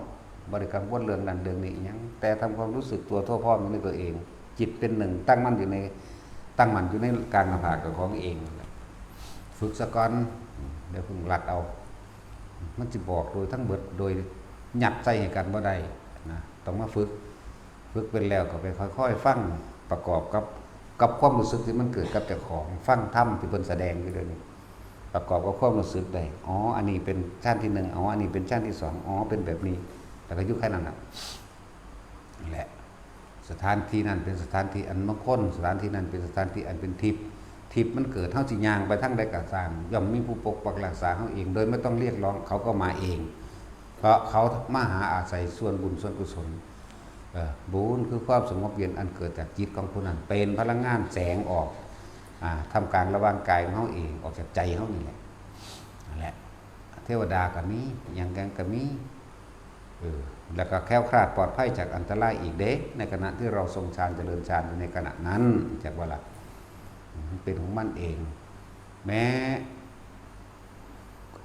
บ่ได้กังวลเรื่องนั้นเรื่องนี้อิหยัง แต่ทำความรู้สึกตัวทั่วพร้อมอยู่ในตัวเอง จิตเป็นหนึ่ง ตั้งมั่นอยู่ใน ตั้งมั่นอยู่ในกลางหน้าผากของเองนั่นแหละ ฝึกซะก่อน อย่าเพิ่งลัดเอา มันสิบอกโดยทั้งเบิด โดยยัดใส่ให้กันบ่ได้นะ ต้องมาฝึก ฝึกเป็นแล้วก็ไปค่อยๆฟัง ประกอบกับ กับความรู้สึกที่มันเกิดกับเจ้าของ ฟังธรรมที่เพิ่นแสดงอยู่เดี๋ยวนี้ ประกอบกับความรู้สึกได้ อ๋อ อันนี้เป็นชั้นที่หนึ่ง อ๋อ อันนี้เป็นชั้นที่สอง อ๋อ เป็นแบบนี้ แล้วก็อยู่แค่นั้นน่ะ นั่นแหละ สถานที่นั้นเป็นสถานที่อันมงคล สถานที่นั้นเป็นสถานที่อันเป็นทิพย์ ทิพย์มันเกิด เฮาสิย่างไปทางใดก็ตาม ย่อมมีผู้ปกปักรักษาเฮาเอง โดยไม่ต้องเรียกร้อง เขาก็มาเอง เพราะเขามาหาอาศัยส่วนบุญส่วนกุศล เอ่อ บุญคือความสงบเย็นอันเกิดจากจิตของผู้นั้น เป็นพลังงานแสงออก อ่า ท่ามกลางระหว่างกายของเฮาเอง ออกจากใจเฮานี่แหละ นั่นแหละ เทวดาก็มี หยังก็มี เออ แล้วก็แคล้วคลาดปลอดภัยจากอันตรายอีกเด้ ในขณะที่เราทรงฌานเจริญฌานอยู่ในขณะนั้น จักว่าล่ะ มันเป็นของมันเอง แม้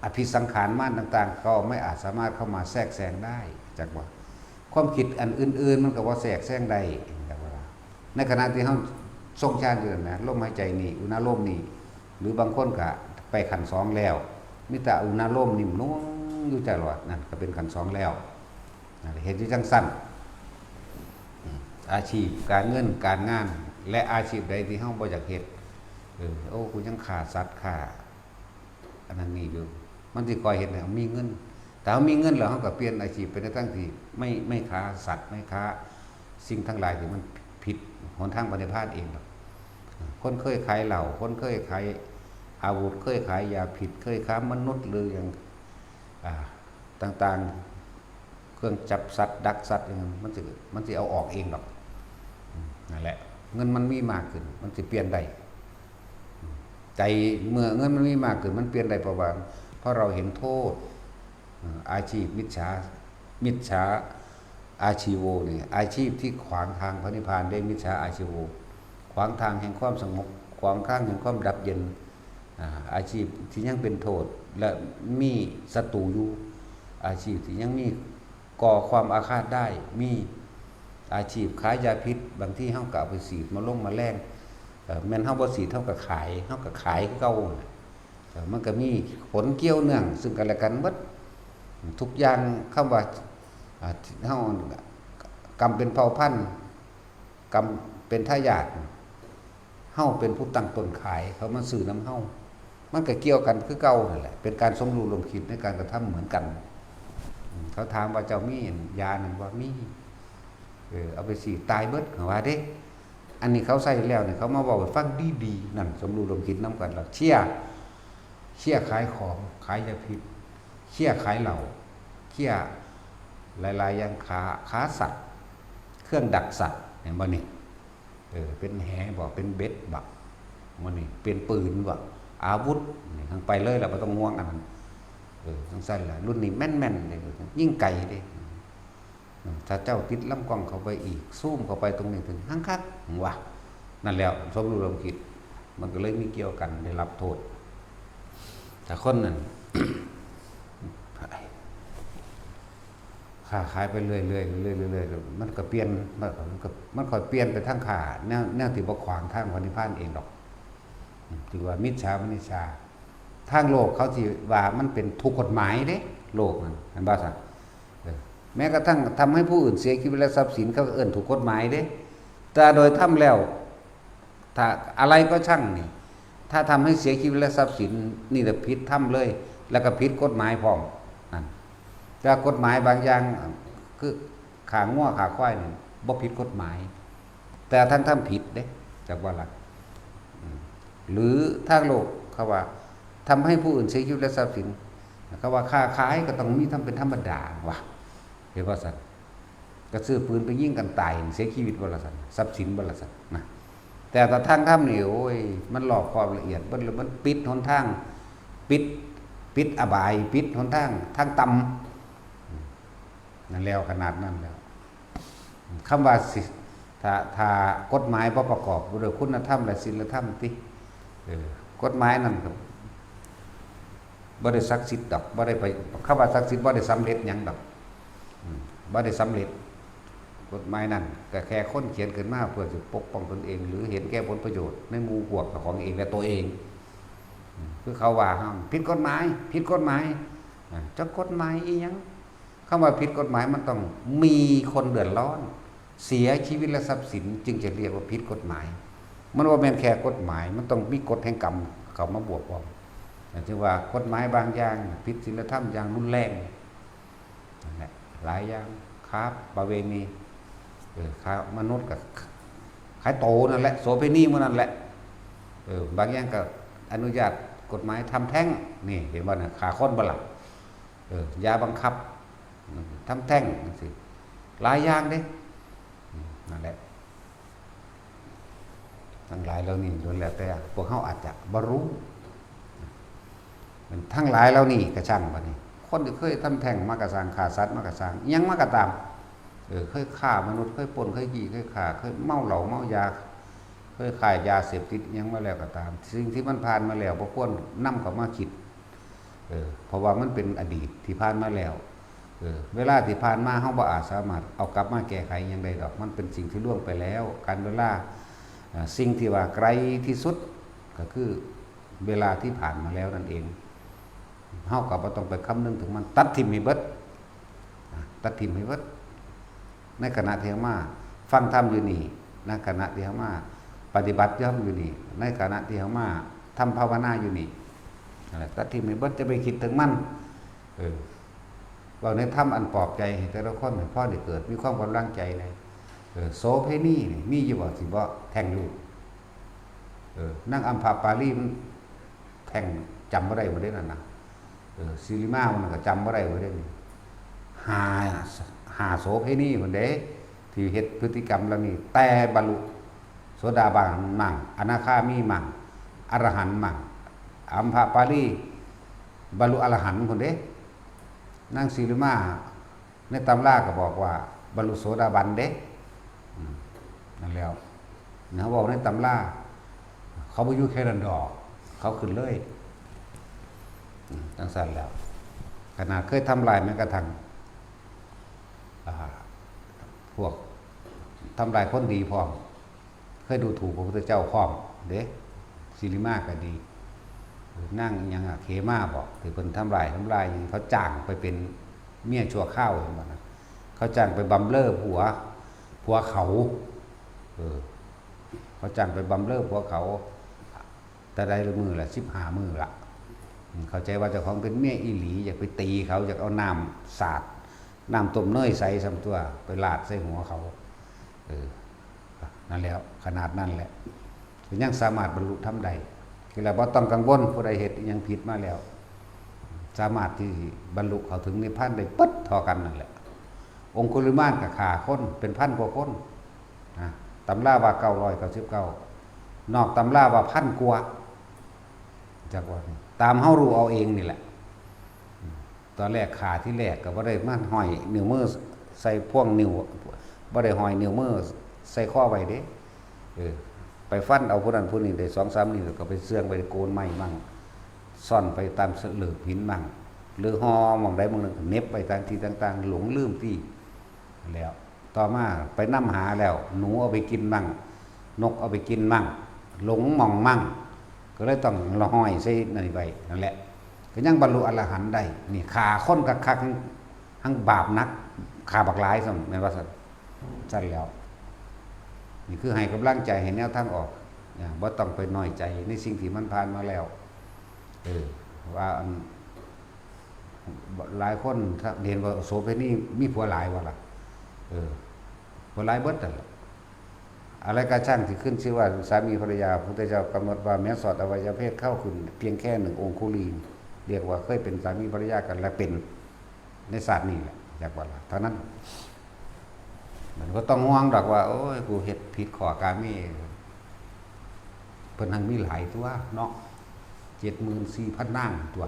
อภิสังขารมารต่างๆ ก็ไม่อาจสามารถเข้ามาแทรกแซงได้ จักว่า ความคิดอันอื่นๆ มันก็บ่แทรกแซงได้ จักว่าล่ะ ในขณะที่เฮาทรงฌานอยู่นั่นนะ ลมหายใจนี่ อุณาโลมนี่ หรือบางคนก็ไปขั้นสองแล้ว มีแต่อุณาโลมนิ่มนวลอยู่ตลอด นั่นก็เป็นขั้นสองแล้ว นั่นเฮ็ดอยู่จั่งซั้น อืม อาชีพ การเงิน การงาน และอาชีพใดที่เฮาบ่อยากเฮ็ด เออ โอ้ กูยังฆ่าสัตว์ฆ่าอันนั้นนี่อยู่ มันสิคอยเฮ็ดให้เฮามีเงิน ถ้าเฮามีเงินแล้ว เฮาก็เปลี่ยนอาชีพไปในทางที่ไม่ ไม่ฆ่าสัตว์ ไม่ฆ่าสิ่งทั้งหลายที่มันผิดหนทางพระนิพพานเองดอก คนเคยขายเหล้า คนเคยขายอาวุธ เคยขายยาพิษ เคยค้ามนุษย์ หรือหยัง อ่า ต่างๆ เครื่องจับสัตว์ ดักสัตว์ อิหยัง มันสิ มันสิเอาออกเองดอก อืม นั่นแหละ เงินมันมีมากขึ้น มันสิเปลี่ยนได้ อืม ใจ เมื่อเงินมันมีมากขึ้น มันเปลี่ยนได้ เพราะว่า เพราะเราเห็นโทษ อ่า อาชีพมิจฉา มิจฉาอาชีโวนี่ อาชีพที่ขวางทางพระนิพพานเด้ มิจฉาอาชีโว ขวางทางแห่งความสงบ ขวางทางแห่งความดับเย็น อ่า อาชีพที่ยังเป็นโทษ และมีศัตรูอยู่ อาชีพที่ยังมี ก่อความอาฆาตได้ มีอาชีพขายยาพิษ บางทีเฮาก็เอาไปฉีดมาลงมาแลง เอ่อ แม่นเฮาบ่ฉีด เฮาก็ขาย เฮาก็ขายคือเก่าน่ะ เอ่อ มันก็มีผลเกี่ยวเนื่องซึ่งกันและกันหมด ทุกอย่าง คำว่า อ่า เฮา กรรมเป็นเผ่าพันธุ์ กรรมเป็นทายาท เฮาเป็นผู้ตั้งต้นขาย เขามาซื้อนำเฮา มันก็เกี่ยวกันคือเก่านั่นแหละ เป็นการสมรู้ร่วมคิดในการกระทำเหมือนกัน อืม เขาถามว่าเจ้ามียานั่นบ่ มี เออ เอาไปฉีดตายเบิด เขาว่าเด้ อันนี้เขาใส่แล้วนี่ เขามาเว้าให้ฟังดีๆ นั่น สมรู้ร่วมคิดนำกันแล้ว เชียร์ เชียร์ขายของ ขายยาพิษ เชียร์ขายเหล้า เชียร์หลายๆ อย่าง ค้า ค้าสัตว์ เครื่องดักสัตว์ เห็นบ่นี่ เออ เป็นแหบ่ เป็นเบ็ดบ่ มื้อนี้เป็นปืนบ่ อาวุธ นี่ ทางไปเลยล่ะ บ่ต้องห่วงอันนั้น เออ จั่งซั่นล่ะ รุ่นนี้แม่นๆ เด้ ยิงไกลเด้ อืม ถ้าเจ้าติดลำกล้องเข้าไปอีก ซูมเข้าไปตรงนี้ ตรงนี้ หังคัก ว่า นั่นแหละ สมรู้ร่วมคิด มันก็เลยมีเกี่ยวกัน ได้รับโทษ ถ้าคนนั้น ค้าขายไปเรื่อยๆ เรื่อยๆ เรื่อยๆ มันก็เปลี่ยน มันก็ มันก็ มันค่อยเปลี่ยนไปทางค้า แนว แนวที่บ่ขวางทางพระนิพพานเองดอก อืม ถือว่ามิจฉา มิจฉา ทางโลกเขาสิว่ามันเป็นถูกกฎหมายเด้ โลกนั่น เห็นบ่ซั่น เออ แม้กระทั่งทำให้ผู้อื่นเสียชีวิตและทรัพย์สิน เขาก็เอิ้นถูกกฎหมายเด้ แต่โดยธรรมแล้ว ถ้าอะไรก็ช่างนี่ ถ้าทำให้เสียชีวิตและทรัพย์สิน นี่แหละผิดธรรมเลย แล้วก็ผิดกฎหมายพร้อม นั่น แต่กฎหมายบางอย่าง คือฆ่างัวฆ่าควายนี่ บ่ผิดกฎหมาย แต่ทางธรรมผิดเด้ จักว่าล่ะ อืม หรือทางโลกเขาว่า ทำให้ผู้อื่นเสียชีวิตและทรัพย์สิน เขาว่าค้าขายก็ต้องมีธรรมเป็นธรรมดา ว่า เห็นบ่ซั่น ก็ซื้อปืนไปยิงกันตาย เสียชีวิตบ่ล่ะซั่น ทรัพย์สินบ่ล่ะซั่นนะ แต่ถ้าทางธรรมนี่ โอ้ย มันรอบคอบละเอียด มัน มันปิดหนทาง ปิด ปิดอบาย ปิดหนทาง ทางต่ำ นั่นแล้ว ขนาดนั้นแล้ว คำว่าสิ ถ้า ถ้ากฎหมายบ่ประกอบด้วยคุณธรรมและศีลธรรมติ เออ กฎหมายนั่นก็บ่ได้ศักดิ์สิทธิ์ดอก บ่ได้ไป คำว่าศักดิ์สิทธิ์บ่ได้สำเร็จหยังดอก อืม บ่ได้สำเร็จ กฎหมายนั่นก็แค่คนเขียนขึ้นมาเพื่อสิปกป้องตนเอง หรือเห็นแก่ผลประโยชน์ในหมู่พวกของเองและตัวเอง อืม คือเขาว่าห้าม ผิดกฎหมาย ผิดกฎหมาย อ่า จักกฎหมายอีหยัง คำว่าผิดกฎหมายมันต้องมีคนเดือดร้อน เสียชีวิตและทรัพย์สินจึงจะเรียกว่าผิดกฎหมาย มันบ่แม่นแค่กฎหมาย มันต้องมีกฎแห่งกรรมเข้ามาบวกพร้อม อย่างเช่นว่ากฎหมายบางอย่างผิดศีลธรรมอย่างรุนแรง นั่นแหละ หลายอย่าง ค้าประเวณี เออ ค้ามนุษย์ก็ขายโตนั่นแหละ โสเภณีหมู่นั่นแหละ เออ บางอย่างก็อนุญาตกฎหมายทำแท้ง นี่เห็นบ่น่ะ ฆ่าคนบ่ล่ะ เออ ยาบังคับ ทำแท้งจั่งซี้ หลายอย่างเด้ อืม นั่นแหละ ทั้งหลายเหล่านี้ล้วนแล้วแต่พวกเฮาอาจจะบ่รู้ ทั้งหลายเหล่านี้ก็ช่างบัดนี้ คนที่เคยทำแท้งมาก็ซ่าง ฆ่าสัตว์มาก็ซ่าง อิหยังมาก็ตาม เออ เคยฆ่ามนุษย์ เคยปล้น เคยจี้ เคยฆ่า เคยเมาเหล้าเมายา เคยขายยาเสพติดอิหยังมาแล้วก็ตาม สิ่งที่มันผ่านมาแล้วบ่ควรนำเข้ามาคิด เออ เพราะว่ามันเป็นอดีตที่ผ่านมาแล้ว เออ เวลาที่ผ่านมาเฮาบ่อาจสามารถเอากลับมาแก้ไขหยังได้ดอก มันเป็นสิ่งที่ล่วงไปแล้ว กาลเวลา อ่า สิ่งที่ว่าไกลที่สุดก็คือเวลาที่ผ่านมาแล้วนั่นเอง เฮาก็บ่ต้องไปคำนึงถึงมัน ตัดทิ่มให้เบิด อ่ะ ตัดทิ่มให้เบิด ในขณะที่เฮามาฟังธรรมอยู่นี่ ในขณะที่เฮามาปฏิบัติธรรมอยู่นี่ ในขณะที่เฮามาทำภาวนาอยู่นี่ นั่นแหละ ตัดทิ่มให้เบิด จะไปคิดถึงมัน เออ เว้าในธรรมอันปลอบใจให้แต่ละคน ให้พอได้เกิดมีความกำลังใจแหน่ เออ โสเภณีนี่มีอยู่บ่ สิบ่แท้งลูก เออ นางอัมพปาลีมันแท้ง จำบ่ได้บ่เด้นั่นน่ะ เออ สิริมามันก็จำบ่ได้บ่เด้นี่ ห้า ห้าโสเภณีพุ้นเด้ ที่เฮ็ดพฤติกรรมเหล่านี้ แต่บรรลุโสดาบันมั่ง อนาคามีมั่ง อรหันต์มั่ง อัมพปาลีบรรลุอรหันต์พุ้นเด้ นางสิริมา ในตำราก็บอกว่าบรรลุโสดาบันเด้ อืม นั่นแล้ว นะ เว้าในตำรา เขาบ่อยู่แค่นั้นดอก เขาขึ้นเลย อืม จั่งซั่นแล้ว ขนาดเคยทำลายแม้กระทั่ง อ่าพวกทำลายคนดีพร้อม เคยดูถูกพระพุทธเจ้าพร้อมเด้ สิริมาก็ดี นางอิหยังอะเขมาบอกที่เพิ่นทำลายทำลาย เขาจ้างไปเป็นเมียชั่วคราวเห็นบ่นะ เขาจ้างไปบำเรอผัว ผัวเขา เออ เขาจ้างไปบำเรอผัวเขา แต่ได้ละมื้อละสิบห้ามื้อละ อืม เข้าใจว่าเจ้าของเป็นเมียอีหลี อยากไปตีเขา อยากเอาน้ำสาด น้ำต้มเนยใส่ส่ำตัว ไปราดใส่หัวเขา เออ นั่นแหละ ขนาดนั้นแหละ ก็ยังสามารถบรรลุธรรมได้ คือแล้วบ่ต้องกังวล ผู้ใดเฮ็ดอิหยังผิดมาแล้ว สามารถที่บรรลุเข้าถึงนิพพานได้เบิดเท่ากันนั่นแหละ องคุลิมานก็ฆ่าคนเป็นพันกว่าคน นะ ตำราว่าเก้าร้อยเก้าสิบเก้า นอกตำราว่าพันกว่า จักว่า ตามเฮารู้เอาเองนี่แหละ ตอนแรกฆ่าที่แรกก็บ่ได้มาห้อยนิ้วมือใส่พวงนิ้ว บ่ได้ห้อยนิ้วมือใส่คอไว้เด้ เออ ไปฟันเอาผู้นั้นผู้นี้ได้สองสามนิ้ว ก็ไปเสื่องไว้โกนไม้มั่ง ซ่อนไปตามเสลือกหินมั่ง หรือห่อหม่องใดหม่องหนึ่งก็เหน็บไว้ตามที่ต่างๆ หลงลืมตี้แล้ว ต่อมาไปนำหาแล้ว หนูเอาไปกินมั่ง นกเอาไปกินมั่ง หลงหม่องมั่ง ก็เลยต้องละห้อยใส่นั่นไว้นั่นแหละ ก็ยังบรรลุอรหันต์ได้ นี่ฆ่าคนคักๆ ทั้งบาปหนัก ฆ่าบักหลายซ้ำ แม่นว่าซั่น ซั่นแล้ว นี่คือให้กำลังใจ ให้แนวทางออก นะ บ่ต้องไปน้อยใจในสิ่งที่มันผ่านมาแล้ว เออ ว่าอัน หลายคนเห็นว่าโสเภณีมีผัวหลายว่าล่ะ เออ ผัวหลายเบิดนั่นแหละ อะไรกระช่างที่ขึ้นชื่อว่าสามีภรรยา พระพุทธเจ้ากำหนดว่าแม้สอดอวัยวะเพศเข้าขึ้นเพียงแค่หนึ่งองคุลี เรียกว่าเคยเป็นสามีภรรยากันและเป็นในชาตินี้แหละ จักว่าล่ะ เท่านั้น มันก็ต้องห่วงดอกว่า โอ้ย กูเฮ็ดผิดข้อกาเม เพิ่นหังมีหลายตัวเนาะ เจ็ดหมื่นสี่พันนางตัว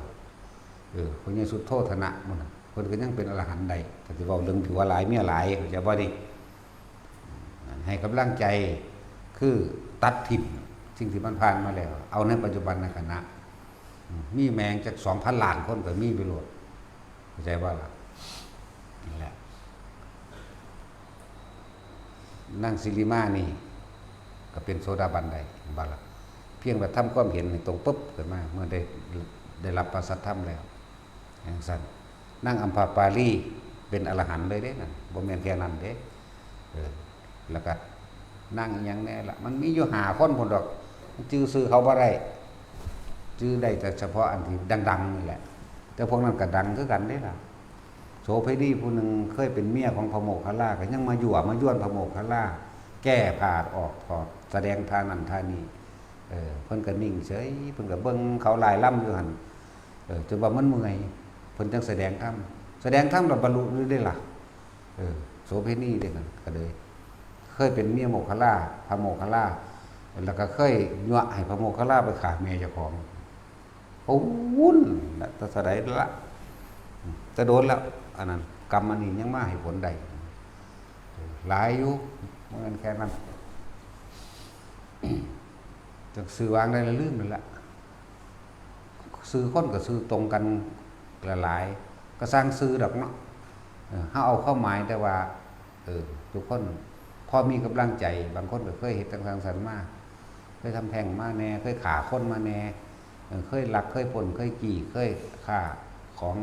เออ พญาสุโธทนะหมู่นั้น เพิ่นก็ยังเป็นอรหันต์ได้ ก็สิเว้าเรื่องผัวหลายเมียหลาย เข้าใจบ่นี่ ให้กำลังใจ คือตัดถิ่มสิ่งที่มันผ่านมาแล้ว เอาในปัจจุบันขณะ อืม มีแม่งจักสองพันล้านคนก็มีไปโลด เข้าใจบ่ล่ะ นั่นแหละ นางสิริมานี่ ก็เป็นโสดาบันได้ เห็นบ่ล่ะ เพียงแต่ทำความเห็นให้ตรงปุ๊บขึ้นมา เมื่อได้ ได้รับพระสัทธรรมแล้ว จั่งซั้น นางอัมพาปาลีเป็นอรหันต์เลยเด้นั่น บ่แม่นแค่นั้นเด้ เออ แล้วก็นางอิหยังแน่ล่ะ มันมีอยู่ห้าคนพุ้นดอก จื่อชื่อเขาบ่ได้ จื่อได้แต่เฉพาะอันที่ดังๆนี่แหละ แต่พวกนั้นก็ดังคือกันเด้ล่ะ โสเภณีผู้หนึ่งเคยเป็นเมียของพระโมคคัลลา ก็ยังมายั่วมายวนพระโมคคัลลา แก้ผ้าออกถอด แสดงท่านั่นท่านี้ เออ เพิ่นก็นิ่งเฉย เพิ่นก็เบิ่งเขาร่ายรำอยู่หั่น เออ จนว่ามันเมื่อย เพิ่นจั่งแสดงธรรม แสดงธรรมแล้วบรรลุอยู่เด้ล่ะ เออ โสเภณีเด้นั่นก็เลย เคยเป็นเมียโมคคัลลา พระโมคคัลลา แล้วก็เคยยั่วให้พระโมคคัลลาไปฆ่าแม่เจ้าของ โอ้ วุ้นละ แต่สะใดละ แต่โดนแล้ว อันนั้น กรรมอันนี้ยังมาให้ผลได้ หลายอยู่ บ่แม่นแค่นั้น จักชื่อวางได้ละลืมนั่นละ ชื่อคนก็ชื่อตรงกันหลายๆ ก็สร้างชื่อดอกเนาะ เออ เฮาเอาความหมายแต่ว่า เออ ทุกคนพอมีกำลังใจ บางคนก็เคยเฮ็ดจั่งซั้นมา เคยทำแท้งมาแน่ เคยฆ่าคนมาแน่ เออ เคยลัก เคยปล้น เคยจี้ เคยฆ่าของ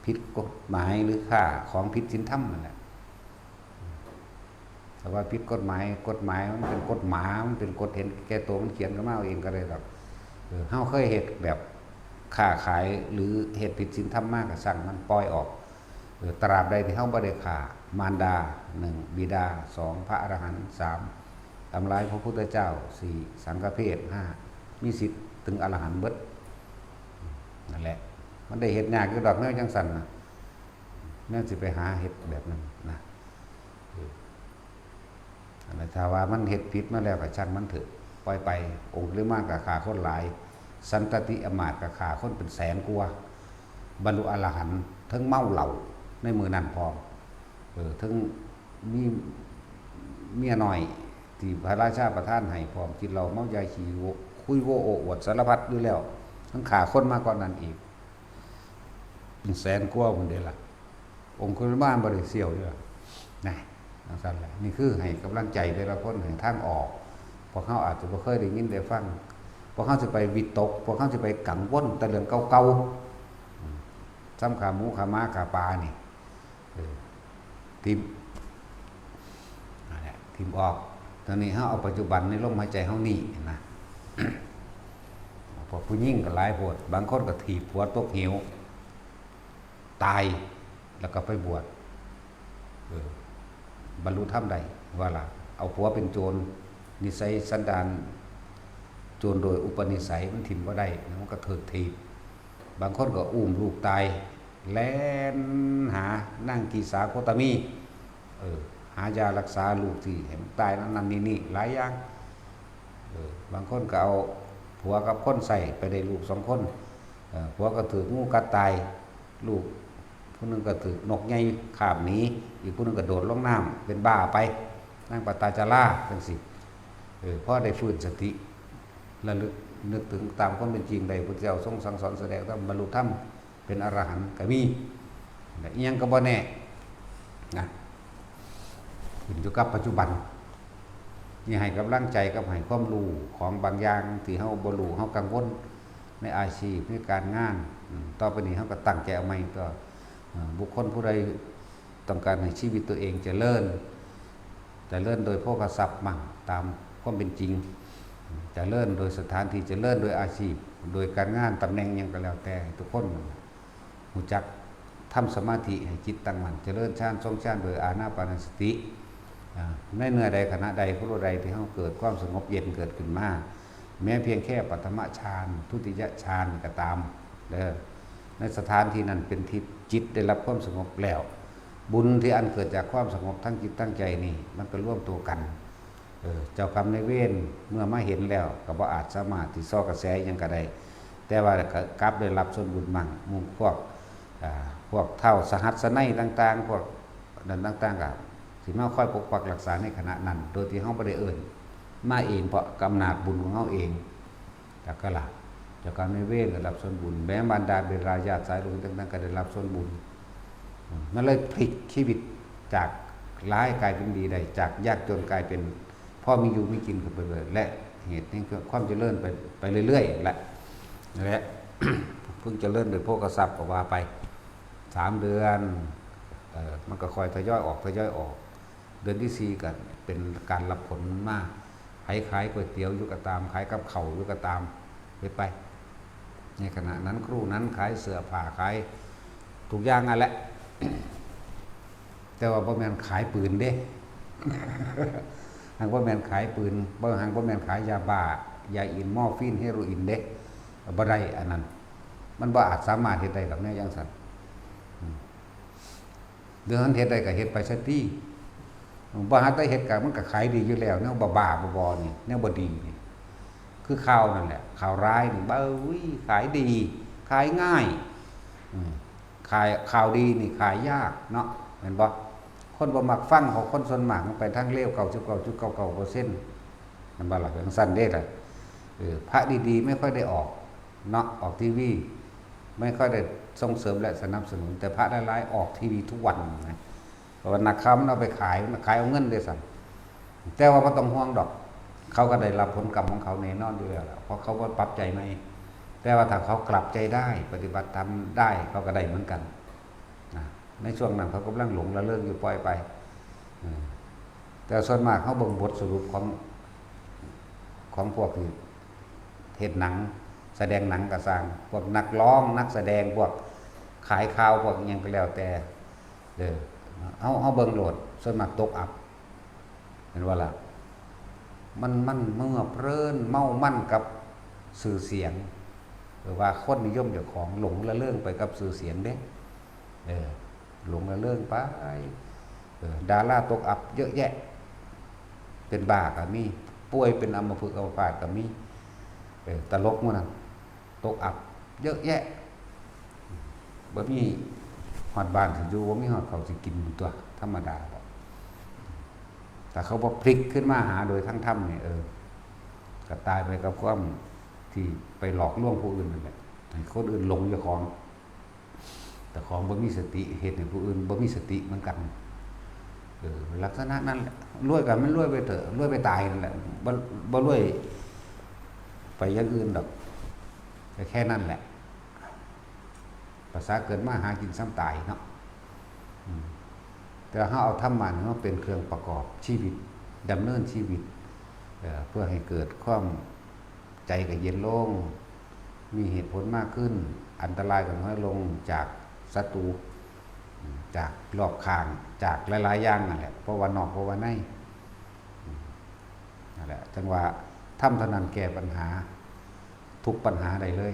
ผิดกฎหมาย หรือฆ่าของผิดศีลธรรมนั่นแหละ แต่ว่าผิดกฎหมาย กฎหมายมันเป็นกฎหมา มันเป็นกฎเห็นแก่ตัว มันเขียนขึ้นมาเอาเองก็ได้ดอก เออ เฮาเคยเฮ็ดแบบค้าขาย หรือเฮ็ดผิดศีลธรรมมาก็ซ่างมัน ปล่อยออก เออ ตราบใดที่เฮาบ่ได้ฆ่ามารดา หนึ่ง บิดา สอง พระอรหันต์ สาม ทำร้ายพระพุทธเจ้า สี่ สังฆเพศ ห้า มีสิทธิ์ถึงอรหันต์เบิด นั่นแหละ มันได้เฮ็ดยากอยู่ดอกแนวจั่งซั้นน่ะ แนวสิไปหาเฮ็ดแบบนั้นนะ เออ อันนั้นถ้าว่ามันเฮ็ดผิดมาแล้วก็ช่างมันเถอะ ปล่อยไป องคุลิมานก็ฆ่าคนหลาย สันตติอมาตย์ก็ฆ่าคนเป็นแสนกว่า บรรลุอรหันต์ ทั้งเมาเหล้าในมื้อนั้นพร้อม เออ ทั้งมีเมียน้อยที่พระราชาประทานให้พร้อม กินเหล้าเมายาขี้โว คุยโวโอ้อวดสารพัดอยู่แล้ว ทั้งฆ่าคนมาก่อนนั้นอีก เป็นแสนกว่าพุ้นเด้ล่ะ องคุลิมานบ่ได้เสี่ยวเด้อ นะ จั่งซั้นแหละ นี่คือให้กำลังใจแต่ละคน ให้ทางออก พวกเฮาอาจจะบ่เคยได้ยินได้ฟัง พวกเฮาสิไปวิตก พวกเฮาสิไปกังวลแต่เรื่องเก่าๆ อืม ซ้ำขาหมูขาหมาขาปลานี่ เออ ถิ่ม นั่นแหละ ถิ่มออก ตอนนี้เฮาเอาปัจจุบันในลมหายใจเฮานี่นะ พวกผู้หญิงก็หลายโพด บางคนก็ถีบผัวตกเหว ตาย แล้วก็ไปบวช เออ บรรลุธรรมได้ ว่าล่ะ เอาผัวเป็นโจร นิสัยสันดานโจรโดยอุปนิสัย มันถิ่มบ่ได้ มันก็ถูกถีบ บางคนก็อุ้มลูกตาย แล่นหานางกีสาโคตมี เออ หายารักษาลูกที่ให้มันตายนั่นนั่นนี่นี่ หลายอย่าง เออ บางคนก็เอาผัวกับคนใส่ไปได้ลูกสองคน เออ ผัวก็ถูกงูกัดตาย ลูกผู้หนึ่งก็ถูกนกใหญ่คาบหนี อีกผู้หนึ่งก็โดดลงน้ำเป็นบ้าไป นางปตาจาราจั่งซี้ เออ พอได้ฟื้นสติ ระลึกนึกถึงตามความเป็นจริงได้ พุทธเจ้าทรงสั่งสอนแสดงธรรม บรรลุธรรม เป็นอรหันต์ก็มี และอิหยังก็บ่แน่นะ ขึ้นอยู่กับปัจจุบัน นี่ให้กำลังใจกับให้ความรู้ของบางอย่างที่เฮาบ่รู้ เฮากังวลในอาชีพ ในการงาน อืม ต่อไปนี้เฮาก็ตั้งใจเอาใหม่ตัว เอ่อ บุคคลผู้ใดต้องการให้ชีวิตตัวเองเจริญ เจริญโดยโภคทรัพย์มั่ง ตามความเป็นจริง เจริญโดยสถานที่ เจริญโดยอาชีพ โดยการงาน ตำแหน่งหยังก็แล้วแต่ ทุกคนรู้จักทำสมาธิให้จิตตั้งมั่น เจริญฌาน ทรงฌานโดยอานาปานสติ อ่า ในเมื่อใดขณะใดผู้ใดที่เฮาเกิดความสงบเย็นเกิดขึ้นมา แม้เพียงแค่ปฐมฌาน ทุติยฌานก็ตาม เด้อ ในสถานที่นั้นเป็นที่จิตได้รับความสงบแล้ว บุญที่อันเกิดจากความสงบทั้งจิตทั้งใจนี่ มันก็รวมตัวกัน เออ เจ้ากรรมนายเวรเมื่อมาเห็นแล้ว ก็บ่อาจสามารถที่ซอกกระแสอิหยังก็ได้ แต่ว่าก็กลับได้รับส่วนบุญมั่ง หมู่พวก อ่า พวกท้าวสหัสสนัยต่างๆ พวกนั้นต่างๆ ก็สิมาคอยปกปักรักษาในขณะนั้น โดยที่เฮาบ่ได้เอิ้น มาเอง เพราะอำนาจบุญของเฮาเอง จักกะละ เจ้ากรรมนายเวรก็รับส่วนบุญ แม้บรรดาบิดาญาติสายโลหิตต่างๆ ก็ได้รับส่วนบุญ อืม มันเลยพลิกชีวิตจากร้ายกลายเป็นดีได้ จากยากจนกลายเป็นพอมีอยู่มีกินกันไปเลย และเหตุแห่งความเจริญไป ไปเรื่อยๆ แหละ และ เพิ่งเจริญโดยโภคทรัพย์ก็ว่าไป สามเดือน เอ่อ มันก็ค่อยทยอยออก ทยอยออก เดือนที่สี่ก็เป็นการรับผลมา ใครขายก๋วยเตี๋ยวอยู่ก็ตาม ขายกับข้าวอยู่ก็ตาม เฮ็ดไป ในขณะนั้นครูนั้นขายเสื้อผ้า ขายทุกอย่างนั่นแหละ แต่ว่าบ่แม่นขายปืนเด้ หากบ่แม่นขายปืน บ่ หากบ่แม่นขายยาบ้า ยาอิน มอร์ฟีน เฮโรอีนเด้ บ่ได้อันนั้น มันบ่อาจสามารถเฮ็ดได้ดอกแนวจั่งซั้น อืม เรื่องนั้นเฮ็ดได้ก็เฮ็ดไปซะติ บ่หาแต่เฮ็ดก็มันก็ขายดีอยู่แล้ว แนวบ้าๆ บอๆ นี่ แนวบ่ดีนี่ คือข่าวนั่นแหละ ข่าวร้ายนี่ เบ้ย ขายดี ขายง่าย อืม ขาย ข่าวดีนี่ขายยากเนาะ แม่นบ่ คนบ่มักฟัง เพราะคนส่วนมากมันไปทางเลว เก้าสิบเก้าจุดเก้าเก้าเปอร์เซ็นต์ แม่นบ่ล่ะ จั่งซั้นเด้ล่ะ เออ พระดีๆ ไม่ค่อยได้ออกเนาะ ออกทีวี ไม่ค่อยได้ส่งเสริมและสนับสนุน แต่พระหลายๆ ออกทีวีทุกวันนะ เพราะว่านักข่าวมันเอาไปขาย มันขายเอาเงินเด้ซ้ำ แต่ว่าบ่ต้องห่วงดอก เขาก็ได้รับผลกรรมของเขาแน่นอนอยู่แล้วล่ะ เพราะเขาบ่ปรับใจใหม่ แต่ว่าถ้าเขากลับใจได้ ปฏิบัติธรรมได้ เขาก็ได้เหมือนกันนะ ในช่วงนั้นเขากำลังหลงระเริงอยู่ ปล่อยไป เออ แต่ส่วนมากเฮาเบิ่งบทสรุปของ ของพวกที่เฮ็ดหนัง แสดงหนังก็ซ่าง พวกนักร้อง นักแสดง พวกขายข่าว พวกอิหยังก็แล้วแต่ เออ เฮา เฮาเบิ่งโลด ส่วนมากตกอับ แม่นบ่ล่ะ มัน มันเมื่อเพลินเมามันกับชื่อเสียง หรือว่าคนนิยมเจ้าของ หลงระเริงไปกับชื่อเสียงเด้ เออ หลงระเริงไป เออ ดาราตกอับเยอะแยะ เป็นบ้าก็มี ป่วยเป็นอัมพฤกษ์อัมพาตก็มี เออ ตลกหมู่นั้น ตกอับเยอะแยะ บ่มีฮอดบ้านสิอยู่ บ่มีฮอดข้าวสิกิน ตัวธรรมดาบ่ แต่เขาบ่พลิกขึ้นมาหาโดยทางธรรมนี่ เออ ก็ตายไปกับความที่ไปหลอกลวงผู้อื่นนั่นแหละ ให้คนอื่นหลงเจ้าของ เจ้าของบ่มีสติ เฮ็ดให้ผู้อื่นบ่มีสติเหมือนกัน เออ ลักษณะนั้นแหละ รวยก็มันรวยไปเถอะ รวยไปตายนั่นแหละ บ่ บ่รวยไปอย่างอื่นดอก ก็แค่นั้นแหละ ภาษาเกิดมาหากินส่ำตายเนาะ อืม แต่เฮาเอาธรรมะนี่มาเป็นเครื่องประกอบชีวิต ดำเนินชีวิต เอ่อ เพื่อให้เกิดความ ใจก็เย็นลง มีเหตุผลมากขึ้น อันตรายก็น้อยลงจากศัตรู จากรอบข้าง จากหลายๆอย่างนั่นแหละ เพราะว่านอก เพราะว่าใน นั่นแหละ จั่งว่าธรรมเท่านั้นแก้ปัญหา ทุกปัญหาได้เลย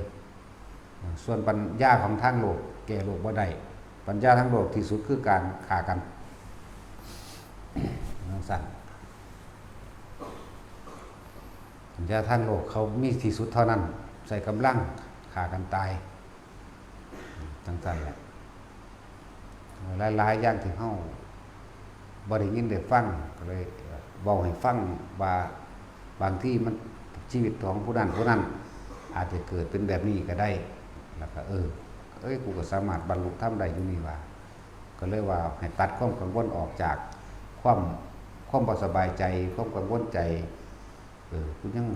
ส่วนปัญญาของทางโลกแก้โลกบ่ได้ ปัญญาทางโลกที่สุดคือการฆ่ากัน จั่งซั้น ปัญญาทางโลกเขามีที่สุดเท่านั้น ใช้กำลังฆ่ากันตาย จั่งซั้นแหละ หลายๆอย่างที่เฮาบ่ได้ยินได้ฟัง ก็เลยเว้าให้ฟังว่า บางทีมันชีวิตของผู้นั้นผู้นั้น อาจจะเกิดเป็นแบบนี้ก็ได้ แล้วก็ เออ เอ้ย กูก็สามารถบรรลุธรรมได้อยู่นี่หว่า ก็เลยว่าให้ตัดความกังวลออกจากความ ความบ่สบายใจ ความกังวลใจ เออ กูยัง